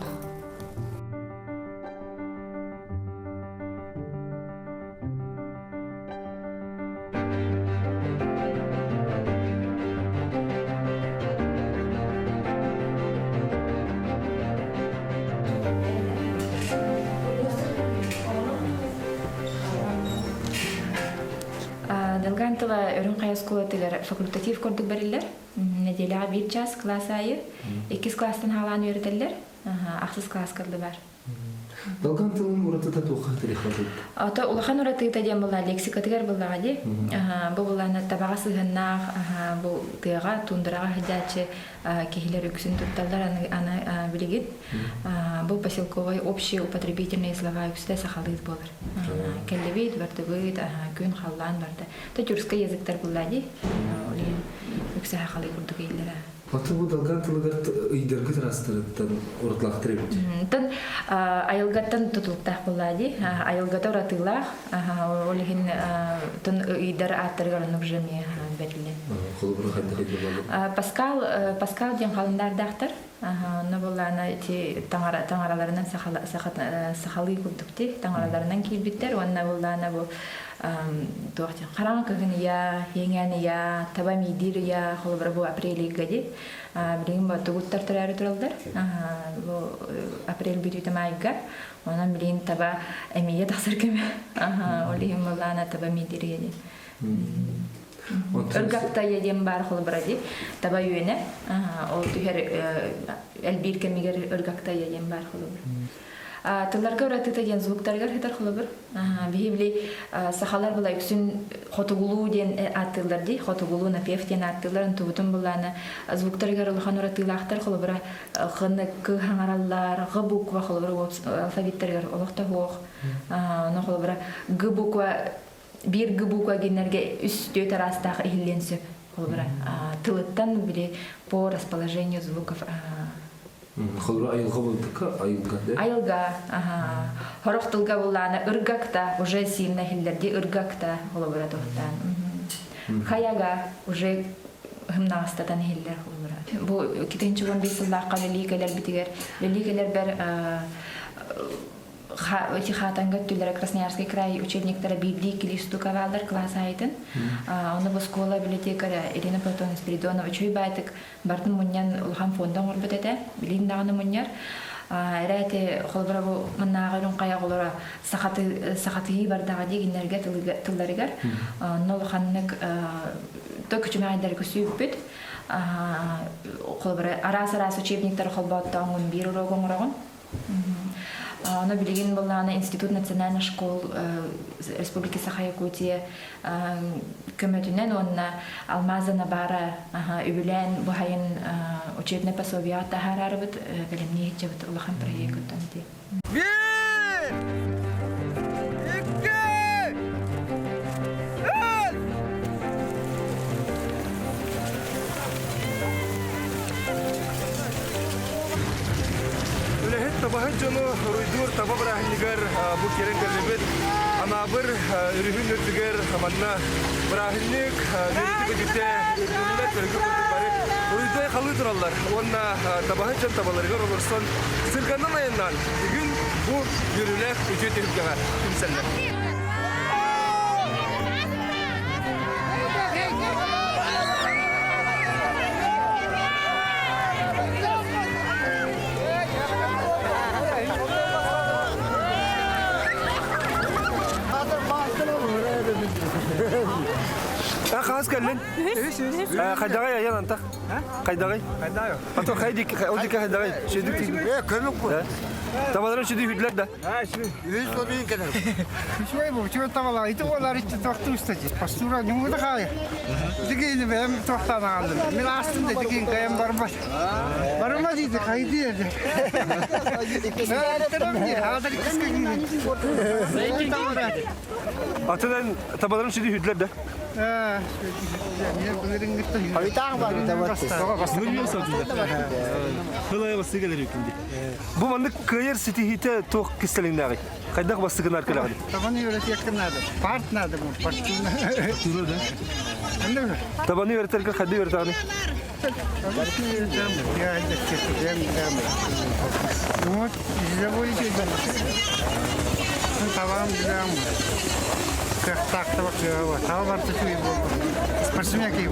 [SPEAKER 18] Долган тыла Үрүҥ Хайа оскуолатыгар факультатив курдук бэриллэр. Нэдиэлэҕэ биир час кылаас аайы. Иккис класстан хаалаан үөрэтэллэр. Ахсыс класска бар.
[SPEAKER 1] Долган тылын уратыта туохха тириххатый?
[SPEAKER 18] Ото улахан уратыта диэн буолла лексикатыгар буоллаҕа дии. Бу булаана табаҕа сыһыаннаах бу тыаҕа, тундраҕа сылдьааччы киһилэр үксүн тутталлар аны, аны билигин. Бу поселковай общие употребительные слова үксүтэ сахалыы буолар. Кэллибит, бардыбыт, күн халлаан барда. То тюркский языктар булла дии. Үксэ сахалыы курдук ииллэрэ.
[SPEAKER 1] Аты бу долган тылыгар ыйдаргыт ырастарыттан уратылаахтар эбит.
[SPEAKER 18] Тан айылгаттан тутулуктаах буолла дии. Айылгата уратыылаах. Ол иһин тон ыйдар ааттарыгар оннук же эмиэ бэриллэн.
[SPEAKER 1] Холобура хайдах ыйдар
[SPEAKER 18] Паскал Паскал диэн халандаардаахтар. Онно буоллаана ити таҥара таҥараларынан сахалыы курдук ти таҥараларынан киирбиттэр уонна буоллаана бу туох диэн хараҥа кыһын ыйа, иэҥээн ыйа, таба миидиир ыйа, холобура бу апрель ыйга ди билигин бу тугуттар төрөөрү тураллар. Бу апрель бүтүүтэ маайга онон билигин таба эмиийэ тахсар кэмэ. Ол иһин буоллаана таба миидиир ыйа диэн. Ыргаттайа диэн баар холобура дии. Таба үөнэ. Ол түһэр элбиир кэмигэр ыргактайа диэн баар холобур. Тылларга уратыта диэн звуктарыгар сытар холобур. Биһи били сахалар была үксүн хотугулуу диэн ааттыыллар дии. Хотугулуу напев диэн ааттыыллар. Онтубутун буллаана звуктарыгар улахан уратыылаахтар холобура хны к хаҥараллар, г буква холобура алфавиттарыгар олох да суох. Ону холобура г буква биир г буква гиннэргэ үс түөрт араастаах иһиллиэн сөп холобура тылыттан били по расположению звуков
[SPEAKER 3] Холобура айылҕа буолбакка айылга да
[SPEAKER 18] айылга хорох тылга буллаана ыргакта уже сильно иһиллэрди ыргакта холобура туохтаан хаяга уже хымнаҕастатан иһиллэр холобура бу китинчи 15 сыллаахха лили кэлэрбитигэр лили кэлэрбэр эти хаатанга өттүлэрэ Красноярский край учебниктара биирдии иккилии штука бааллар класс аайытын. Ону бу школа библиотекаря Ирина Платоновна Спиридонова үчүгэй баайтык бартын мунньан улахан фонда оҥорбут этэ. Билигин даҕаны мунньар. Эрээти холобура бу маннааҕы үрүҥ хайа оҕолоро сахатыйыы бардаҕа дии кинилэргэ тылларыгар. Онно улаханнык то күчүмэҕэйдэргэ сүүппүт. Холобура араас-араас учебниктары холбооттооҥҥун биир уруок оҥороҕун. Ону билигин буоллаҕына Институт национальных школ Республики Саха-Якутия көмөтүнэн уонна Алмаза Набара үбүлээн бу сайын учебнай пособияҕа таһаарарыбыт бэлэмнии сылдьабыт улахан проект оттон ити.
[SPEAKER 19] Биир! Икки! Үс!
[SPEAKER 1] Үлэһит табаһыт дьону уруйдуур таба бырааһынньыгар бу киирэн кэллибит. Анаабыр өрүһүн үрдүгэр манна бырааһынньык үөрүүтэ-көтүүтэ үрдүллэр көргө курдук бары уруйдай халыы тураллар. Уонна табаһыт дьон табаларыгар олорсон сырганнан айаннаан бүгүн бу үөрүүлээх үтүө түһүлгэҕэ түмсэллэр. Хаас кэллин? Хайдаҕай айан антах? Хайдаҕай? Ато хайдик, ол дика хайдаҕай? Шедик
[SPEAKER 19] Көмүк
[SPEAKER 1] Табаларын шеди хүдлер да?
[SPEAKER 19] Үс одуйун кэлэр.
[SPEAKER 20] Үчүгэй бу, үчүгэй табалар. Ити уолар иччи туохтуу устачы. Пастура ньуҥута хаайа. Дигиини бэйэм туохтаан аҕаллым. Мин аастым да дигиин кайан барбат. Барыма диди, хайды еді.
[SPEAKER 1] Атынан табаларын шеди хүдлер да? Бу маннык кыайар ситиһиитэ туох кистэлэҥнээҕий? Хайдах бастыгынаар кэлэҕин?
[SPEAKER 20] Табаны үөрэтиэххэ наада. Парт наада бу, партуна.
[SPEAKER 1] Табаны үөрэтэргэ хайда үөрэтэҕиний?
[SPEAKER 20] Вот, Табам билэм. Кыахтаах таба кыаҕа Таба барыта үчүгэй буолбут. Спортсмен киһи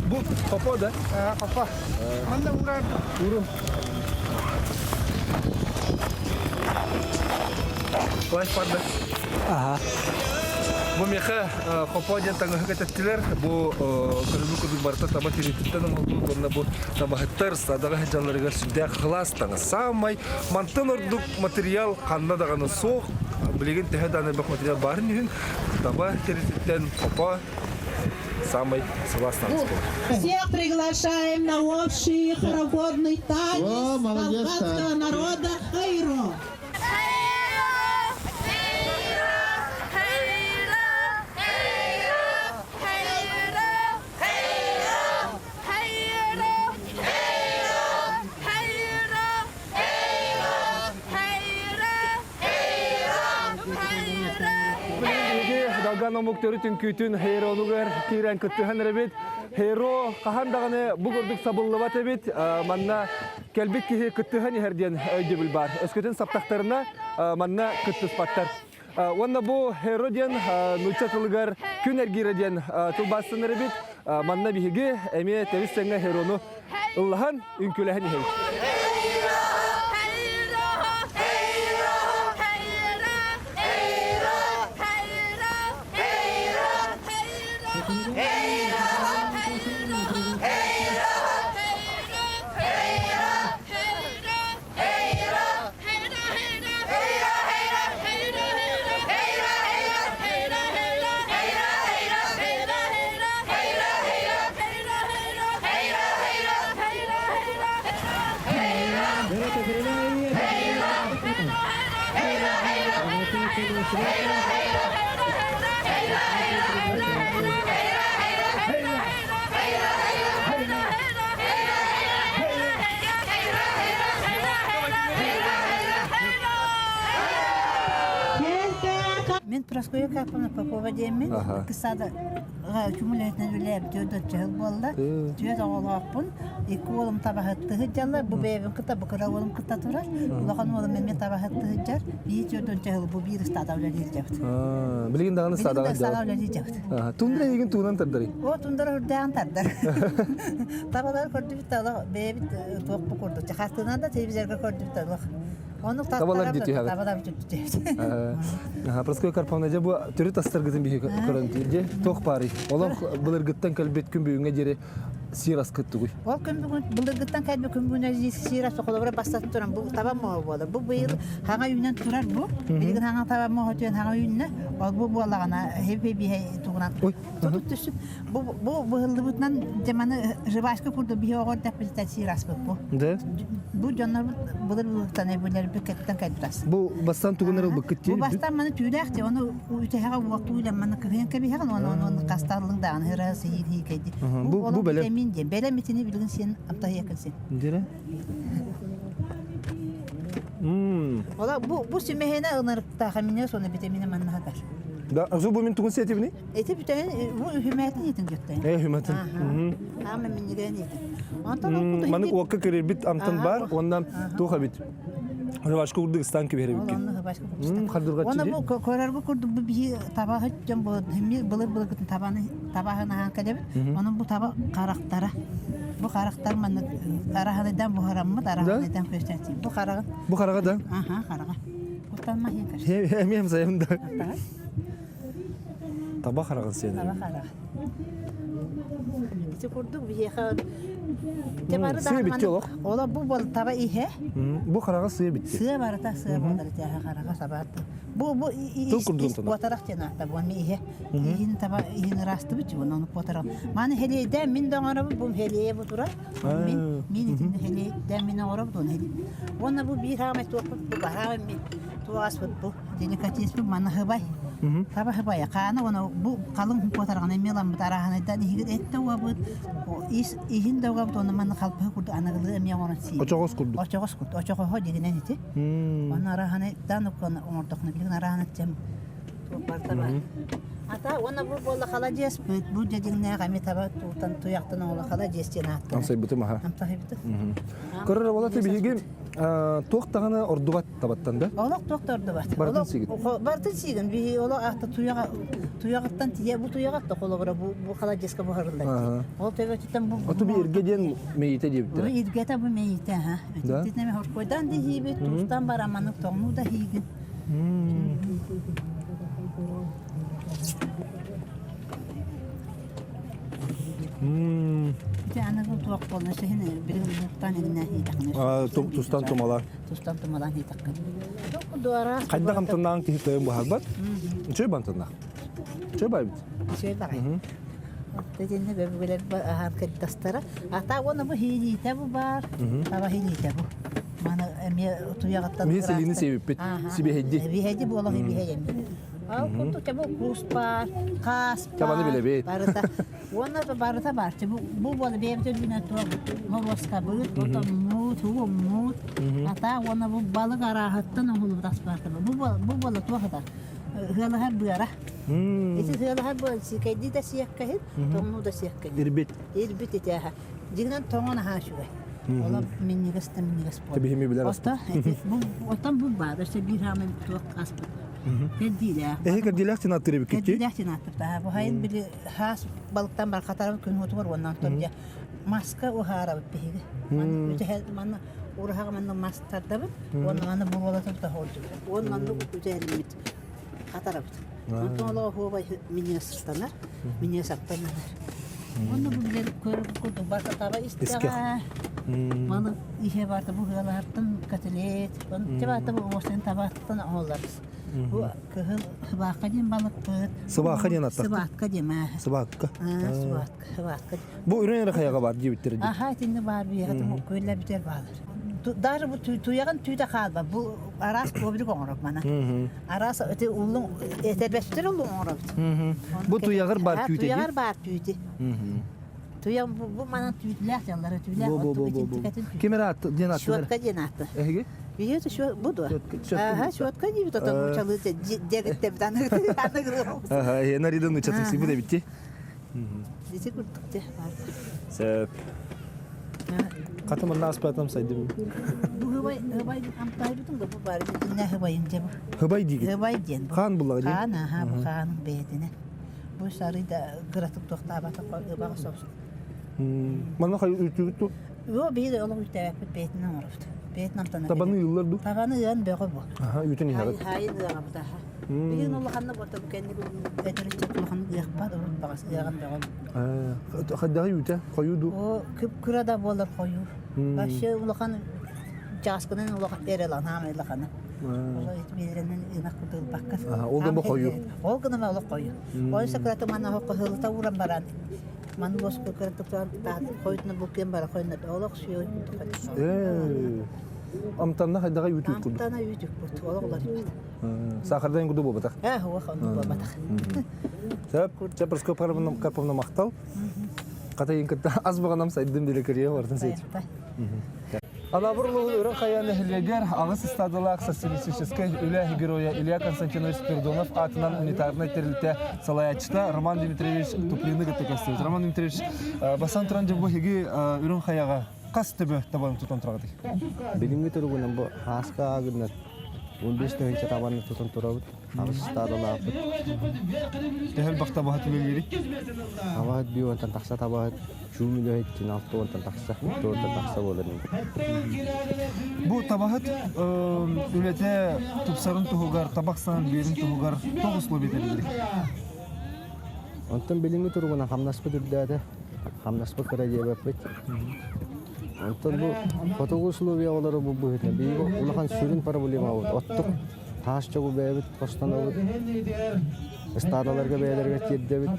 [SPEAKER 1] Бу хопо да?
[SPEAKER 20] Хопо. Манна урар.
[SPEAKER 1] Урум. Плащ парда.
[SPEAKER 10] Ага.
[SPEAKER 1] Бу миэхэ хопо диэн таҥаһы кэтэттилэр. Бу көрүҥү курдук барыта таба тириититтэн оҥоһуллубут уонна бу табаһыттар садаҕа сылдьалларыгар сүрдээх кылаас таҥас. Саамай мантан ордук материал ханна даҕаны суох. Билигин төһө даҕаны элбэх материал баарын иһин таба тириититтэн хопо. Самый сылаас танец буолар.
[SPEAKER 21] Всех приглашаем на общий хороводный танец балканского народа Хайро.
[SPEAKER 1] Далган омук төрүт үҥкүүтүн хейронугар киирэн кыттыһан эрэбит. Хейро хаһан даҕаны бу курдук сабыллыбат эбит. Манна кэлбит киһи кыттыһан иһэр диэн өйдөбүл баар. Өскөтүн саптахтарына манна кыттыспаттар. Уонна бу херо диэн нуучча тылыгар күн эргиирэ диэн тылбаастанар эбит. Манна биһиги эмиэ тэбис тэҥҥэ херону ыллаһан, үҥкүүлэһэн иһэбит.
[SPEAKER 22] Мин Прасковья Карповна Попова диэммин кысада чумулетинен үлээбит төрт чыһыл буолла. Түөрт оҕолоохпун. Икки уолум табаһытты сылдьаллар. Бу бэйэбин кытта бу кыра уолум кытта турар. Улахан уолум эмиэ табаһытты сылдьар. Биир төрдөн чыһыл бу биир ыстаада үлэлиир дьабыт.
[SPEAKER 1] Билигин даҕаны
[SPEAKER 22] ыстаадаҕа ыстаадаҕа үлэлиир дьабыт.
[SPEAKER 1] Тундра эйигин туунан тардарый?
[SPEAKER 22] О, тундра үрдээн тардар. Табалар көрдүбүт да олох бэйэбит туох бу курдук. Хартыынан да телевизорга көрдүбүт да олох. Ону
[SPEAKER 1] Табалар дии
[SPEAKER 22] Табалар түһэбит.
[SPEAKER 1] Прасковья Карповна, дьэ бу төрүт астаргытын биһи көрөн дьэ туох баарый? Олох былыргыттан кэлбит күн бүгүҥҥэ диэри сиир аскыт тугуй?
[SPEAKER 22] Ол күн бүгүн былыргыттан кэлбит күн бүгүн сиир ас холобура бастатан туран бу таба муоһа буолар. Бу быйыл хаҥа үүнэн турар бу. Билигин хаҥа таба муоһа түөн хаҥа үүннэ. Ол бу буоллаҕына хепе биһэ тугунан тутут түссүн. Бу бу быһыллыбытынан дьаманы жвачка курдук биһи оҕор дэппитэ сиир аспыт бу.
[SPEAKER 1] Да?
[SPEAKER 22] Бу дьоннорбут былыр былыртан эбилэрбит кэттэн кэлбит ас.
[SPEAKER 1] Бу бастан тугунар ылбыккыт
[SPEAKER 22] Бу бастан маны түүлээх те ону үтэһэҕэ уоттуу илэн маны кыһыйан кэбиһэҕин оны оны хастааллыҥ даҕаны хыра сиир хиикэйди.
[SPEAKER 1] Бу бу бэлэм.
[SPEAKER 22] Витамин диэн бэлэм итини билигин сиэн амтаһыйа син.
[SPEAKER 1] Дирэ?
[SPEAKER 22] Ола бу бу сүмэһинэ ынырыктаах мине соны витамина манна хатар.
[SPEAKER 1] Да, азу бу мин тугун сиэтибини?
[SPEAKER 22] Эти бүтэн бу үһүмэтин етин göттен.
[SPEAKER 1] Э, үһүмэтин.
[SPEAKER 22] Ама миннигэн етин. Онтон ол
[SPEAKER 1] Маннык уокка кирирбит амтан бар, онна туох эбит. Жвачка курдук ыстан кибиһэр эбиккин. Хардыргаччы
[SPEAKER 22] Оны бу көрөргө курдук бу биһи табаһыт дьон бу былыр былыргытын табаны табаһын аһаан кэлэбит. Onun бу таба харахтара. Бу харахтар маннык араһаныйдан буһараммыт, араһаныйдан көстәтсин. Бу хараҕын.
[SPEAKER 1] Бу хараҕа да?
[SPEAKER 22] Аха, хараҕа. Куттанма хин
[SPEAKER 1] Эмиэм сайым да. Таба хараҕын сиэн.
[SPEAKER 22] Таба хараҕа. Ити курдук биһиэхэ
[SPEAKER 1] Сыа битти олох.
[SPEAKER 22] Ола бу бол таба иһэ.
[SPEAKER 1] Бу хараҕа сыа битти.
[SPEAKER 22] Сыа барыта сыа болар ити хараҕа сабаат. Бу бу
[SPEAKER 1] Тыл курдук тона.
[SPEAKER 22] Куотарах диэн аата бу ми иһэ. Иһин таба иһин ырастыбыт чугун ону куотарах. Маны хелейден мин доҥоробут бу хелее бу турар. Мин мин итин хелейден мин оҥоробут оны хелей. Уонна бу биир хаамай туохпут бу бараабын мин туоҕаспыт бу деликатеспит маны хыбай. Таба хыбай хаана уонна бу халыҥ куотарҕана эмиэ ламмыт арааһынайдан иһигит эттэ уабыт ис иһин да уабыт уонна манна халпаһы курдук аныгылыы эмиэ оҥорон сиир.
[SPEAKER 1] Очоҕос курдук.
[SPEAKER 22] Очоҕос курдук. Очоҕоһо дигинэн ити. Онно арааһынайдан оҥордоххуна билигин арааһына тем барыта бар. Ата уонна бу буолла халадьыаспыт бу дьэдьиҥнээх эми таба туутан туйахтан оҥоло халадьыас диэн ааттанар.
[SPEAKER 1] Амсайбытым аха.
[SPEAKER 22] Амсайбытым.
[SPEAKER 1] Көрөр буолла биһиги туох даҕаны ордубат табаттан да?
[SPEAKER 22] Олох туох да ордубат.
[SPEAKER 1] Барытын сиигин.
[SPEAKER 22] Барытын сиигин. Биһи олох аата туйаҕа туйаҕыттан тиийэ бу туйаҕа да холобура бу бу халадьыаска буһарыллар. Ол төбөтүттэн бу
[SPEAKER 1] Оту би иргэ диэн мэйитэ диэбиттэрэ.
[SPEAKER 22] Бу иргэтэ бу мэйитэ аха.
[SPEAKER 1] Да?
[SPEAKER 22] Итиннэ хоркойдан да иһиибит, тустан бараманык тоҥнуу да иһиигин. Ити аныгы туох буолна сиһин билигин уһуктаан иҥнэ иитэххинэ.
[SPEAKER 1] Тустан тумала.
[SPEAKER 22] Тустан тумалаан иитэххин. Дуора.
[SPEAKER 1] Хайдах амтаннаан киһи кыайан быһаарбат. Үчүгэй бантаннаах. Үчүгэй баайбыт.
[SPEAKER 22] Үчүгэй баҕай. Итиннэ бөбүгэлэр аһаан кырдастара. Ата уонна бу хиилиитэ бу баар. Таба хиилиитэ бу. Маны эмиэ туйаҕыттан
[SPEAKER 1] Мин силиини сиэбиппит. Сибиэһэйди.
[SPEAKER 22] Сибиэһэйди буолан сибиэһэй эмиэ. Ал курдук бу кус баар, хаас баар.
[SPEAKER 1] Табаны билэбит.
[SPEAKER 22] Барыта. Уонна барыта баар. Бу бу буола бэйэбит өлүүнэн туох моруоскабыт, отоннуут, угуммут. Ата уонна бу балык арааһыттан оҥоһуллубут ас баар. Бу бу буола туох ата? Ыалаһар быара. Ити ыалаһар быара сиикэйдии да сиэккэһин, тоҥнуу да сиэккэһин.
[SPEAKER 1] Ирбит.
[SPEAKER 22] Ирбит итээһэ. Дьиҥинэн тоҥон аһаа үчүгэй. Ола минньигэс да минньигэс буолар.
[SPEAKER 1] Тэбиһими билэр
[SPEAKER 22] Оттон бу оттон бу баар өссө биир хаамай туох аспыт. Кэрдиилээх.
[SPEAKER 1] Эһи кэрдиилээх тин аттыр эбиккит
[SPEAKER 22] Кэрдиилээх тин аттыр. Бу хайын били хаас балыктан бар хатарабыт күн уотугар уонна онтон дьэ маска уһаарабыт биһиги. Манна үтэһэ манна ураһаҕа манна мас тардабыт уонна манна буруолатабыт оһолдьубут. Уонна манна үтэһэлиммит хатарабыт. Онтон олоҕо оһуобай миниастанар, миниасаттанар. Уонна бу билэр көрөр курдук барыта таба истэҕэ. Маны иһэ барыта бу ыалаһартан котлет, барыта бу уостан табаттан оҥолларбыз. Бу кыһыл сыбаакка диэн балыкпыт.
[SPEAKER 1] Сыбаакка диэн аттахтар.
[SPEAKER 22] Сыбаакка диэн ээ.
[SPEAKER 1] Сыбаакка.
[SPEAKER 22] Сыбаакка, сыбаакка.
[SPEAKER 1] Бу үрүҥ эрэ хайаҕа баар диэбиттэр дии.
[SPEAKER 22] Аха, итиннэ баар биһиэхэ күөллэр бүтэр баалар. Даже бу туйаҕын түүтэ хаалба. Бу араас коврик оҥорор мана. Араас ити уллуҥ этэрбэстэр уллуҥ оҥоробут.
[SPEAKER 1] Бу туйаҕыр баар түүтэ
[SPEAKER 22] Туйаҕар баар түүтү. Туйам бу, бу манан түүтүлээх дьаллара түүлээх
[SPEAKER 1] Бу бу бу бу бу. Ким эрэ аатты диэн ааттанар?
[SPEAKER 22] Щетка диэн аатты.
[SPEAKER 1] Эһиги?
[SPEAKER 22] Биһиги шо бу дуо? Аха, щетка диибит отон нуучалыы дэгиттебит аныгы
[SPEAKER 1] Аха, эһиэнэ рида нуучатымсыйбыт эбитти.
[SPEAKER 22] Ити курдук те бар.
[SPEAKER 1] Сөп. Хата манна аспатам сайдым.
[SPEAKER 22] Бу хыбай хыбай амтайбытым да бу бар итиннэ хыбайын дьэ бу.
[SPEAKER 1] Хыбай диигит.
[SPEAKER 22] Хыбай диэн.
[SPEAKER 1] Хаан буллаҕа дии.
[SPEAKER 22] Хаан аха бу хаанын бэйэтинэ. Бу сарый да кыратык тохтаабата ыбаҕа соҕус.
[SPEAKER 1] Манна хай үтүгүт ту?
[SPEAKER 22] Йоо биир олох үтээбэппит бэйэтинэн оҥоробут. Бэйэтин амтана.
[SPEAKER 1] Табаны ыыллар ду?
[SPEAKER 22] Табаны ыан бөҕө бу.
[SPEAKER 1] Аха, үтүн иһэҕит.
[SPEAKER 22] Хайын ыаҕабыт аха. Билигин улаханна буолта бу кэнник эдэриччэ улахан ыахпат урут баҕас ыаҕан бөҕө.
[SPEAKER 1] Хайдаҕы үүтэ? Хойуу ду?
[SPEAKER 22] О, кып-кыра да буолар хойуу. Вообще улахан чааскынан улахан эрэлан хаамай улахана. Ол биэрэнэн ынах кутулбакка.
[SPEAKER 1] Ол гына хойуу.
[SPEAKER 22] Ол гына олох хойуу. Ой сакыраты манна хоххылыта уран баран маны боску кыртыктан хойутна буккен бара хойна олох сүйө
[SPEAKER 1] Амтанна хайдаҕа үүтүк курдук.
[SPEAKER 22] Амтана үүтүк курдук олох уларыйбат.
[SPEAKER 1] Сахардан курдук буолбатах.
[SPEAKER 22] Ээ, уох оннук буолбатах.
[SPEAKER 1] Сөп, чэ Прасковья Карповна махтал. Хата кытта ас баҕанам сайдым биле кырыйа бартын сейт. Анаабыр улууһун Үрүҥ Хайа нэһилиэгэр аҕыс ыстаадалаах социалистическай үлэ геройа Илья Константинович Спиридонов аатынан унитарнай тэрилтэ салайааччыта Роман Дмитриевич Туплины кытта көрсүбүт. Роман Дмитриевич, бастан туран дьэ бу эһиги Үрүҥ Хайаҕа хас төбө табаны тутан тураҕытый?
[SPEAKER 11] Билиҥҥи туругунан бу хааска аагыннар 15 тыһыынча табаны тутан турабыт. Аҕыс ыстаадалаахпыт.
[SPEAKER 1] Төһө элбэх табаһыт үлэлиирий?
[SPEAKER 11] Табаһыт биир уонтан тахса табаһыт, чуум үлэһит алта уонтан тахса, уонтан тахса буолар
[SPEAKER 1] Бу табаһыт үлэтэ тупсарын туһугар, табах санан биэрин туһугар тоҕус условия тэриллэр?
[SPEAKER 11] Онтон билиҥҥи туругунан хамнаспыт үрдээтэ. Хамнаспыт кыра диэбэппит. Онтон бу хотугу условия олору бу быһыытынан биһиги улахан сүрүн проблемабыт оттук таас чоҕу бэйэбит хостонобут, ыстаадаларга бэйэлэригэр тиэрдэбит,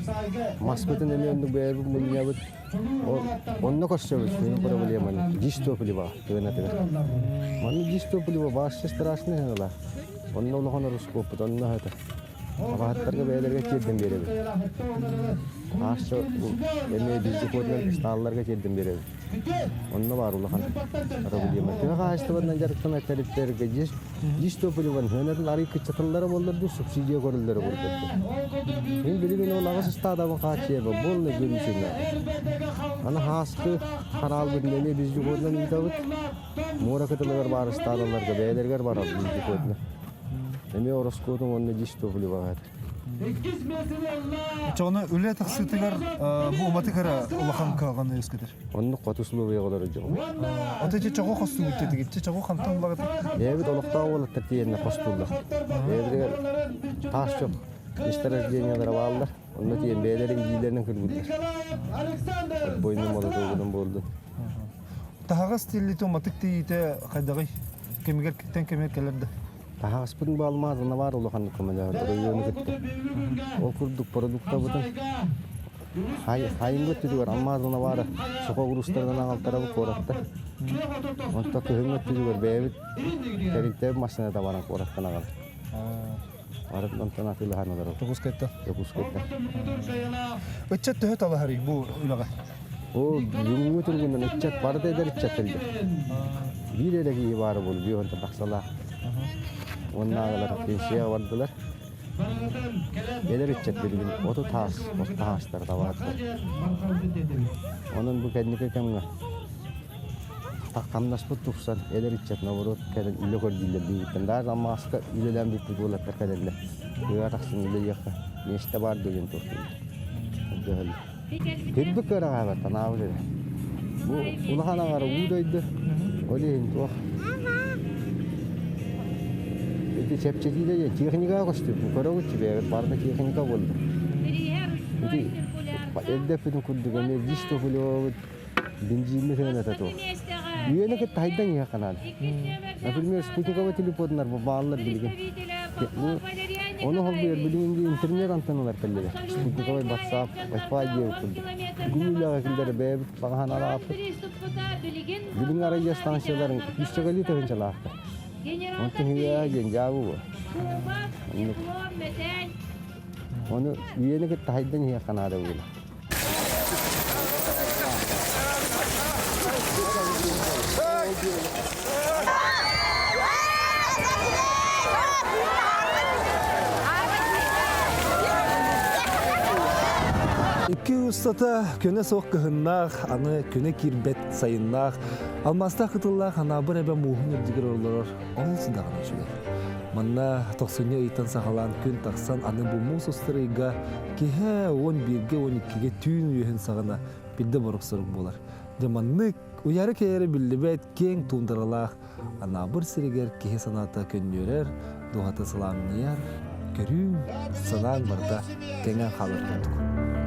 [SPEAKER 11] маспытын эмиэ оннук бэйэбит мунньабыт. Онно көрсөбүт сүрүн проблеманы дистопливо тыынатыгар. Манна дистопливо вообще страшный ыла. Онно улахан ороскуоппут, онно это. Абаһаттарга бэйэлэригэр тиэрдэн биэрэбит. Таас эмиэ вездеходунан ыстаалларга тиэрдэн биэрэбит. Онно баар улахан проблема. Тыа хаһаайыстыбатынан дьарыктанар тэрилтэлэргэ дьиз топливон хөнөрүн арый кыччатыллара буоллар дуу субсидия көрүллэрэ буоллар дуу. Мин билигин ол аҕыс ыстаадабын хааччыйаба буолла көрүүсүнэ. Аны хааскы хараалбытын эмиэ вездеходунан ыытабыт. Муора кытылыгар баар ыстаадаларга бэйэлэригэр барар вездеходунан. Эмиэ ороскуотун уонна дьиз топливаҕа
[SPEAKER 1] Оччоҕуна үлэ тахсыытыгар бу уматык эрэ улахан кыһалҕаны үөскэтэр.
[SPEAKER 11] Оннук хоту условияҕа олорор дьон.
[SPEAKER 1] Ото ити чоҕу хостуубут диэтигит. Чоҕу хантан булаҕыт?
[SPEAKER 11] Бэйэбит олохтоох уолаттар тиийэннэ хостууллар. Бэйэлэригэр таас чох месторождениялара бааллар. Онно тиийэн бэйэлэрин илиилэринэн кырбыыллар. Отбойный молотогунан буоллун.
[SPEAKER 1] Таһаҕас тиэллиитэ уматык тиийиитэ хайдаҕый? Кэмигэр тэн кэмигэр кэлэр да?
[SPEAKER 11] Таһаҕаспытын баалмаатына баар улаханнык көмөлөһөр оройуону кытта. Ол курдук продуктабытын.
[SPEAKER 4] Хайыҥҥы өттүгэр алмаазына баара сохо урустарынан аҕалтарабы куораттар. Онто кыһыҥҥы өттүгэр бэйэбит тэрилтэбит массыыната баран куораттан аҕалар. Арыт онтон атыылаһан олоробут.
[SPEAKER 1] Дьокуускайтан.
[SPEAKER 4] Дьокуускайтан.
[SPEAKER 1] Ыччат төһө талаһарый бу үлэҕэ?
[SPEAKER 4] О, бүгүҥҥү туругунан ыччат барыта эдэр ыччат кэллэ. Биир эрэ киһи баара буолуо, биир онтон тахсалаах. Уоннааҕылар пенсияҕа бардылар. Эдэр ыччат билигин 30 аас, 30 аастар табааттар. Онон бу кэнники кэмҥэ хамнаспыт тупсан, эдэр ыччат наоборот кэлэн үлэ көрдүүллэр диэбиттэн даже алмааска үлэлээн бүппүт уолаттар кэлэллэр. Тыаҕа тахсан үлэлиэххэ миэстэ баар диэн туохтууллар. Көрдөһөллөр. Кирбик кыараҕаабат танаабыт эрэ. Бу улахан аҥара уу дойду. Ол иһин туох Ити чэпчэтиитэ диэн техникаҕа көстүбүт. Бу көрөҕүт бэйэбит барыта техника буолла. Ити эрдэппитин курдук эмиэ дистопливобут бензиммит сыаната туох. Үйэни кытта хайдан иһиэххэ наада. Например, спутниковый телефоннар бааллар билигин. Бу ону холбуйар билигин интернет антенналар кэллилэр. Спутниковый WhatsApp, Wi-Fi диэбит курдук. Бүгүн үлэҕэ киллэрэ бэйэбит баҕаһан арааппыт. Билиҥ арайя станцияларын күүстэгэлии тыһыынчалаахтар. Онтон үйэ диэн дьаабы бу. Оннук. Ону үйэни кытта хайдан иһиэххэ наада буолар.
[SPEAKER 1] Икки устата көнө суох кыһыннаах, аны күнэ киирбэт сайыннаах, алмаастаах кытыллаах Анаабыр эбэ мууһун үрдүгэр олорор олус даҕаны үчүгэй. Манна тохсунньу ыйтан саҕалаан күн тахсан аны бу муус устар ыйга киһи 11-ге 12-ге түүн үөһүн саҕана бирдэ борук-сорук буолар. Дьэ маннык уйары-кэйэри биллибэт киэҥ туундаралаах Анаабыр сиригэр киһи санаата көнньүөрэр, дууһата сылаанньыйар, көрүүҥ, санааҥ барыта кэҥээн хаалар курдук.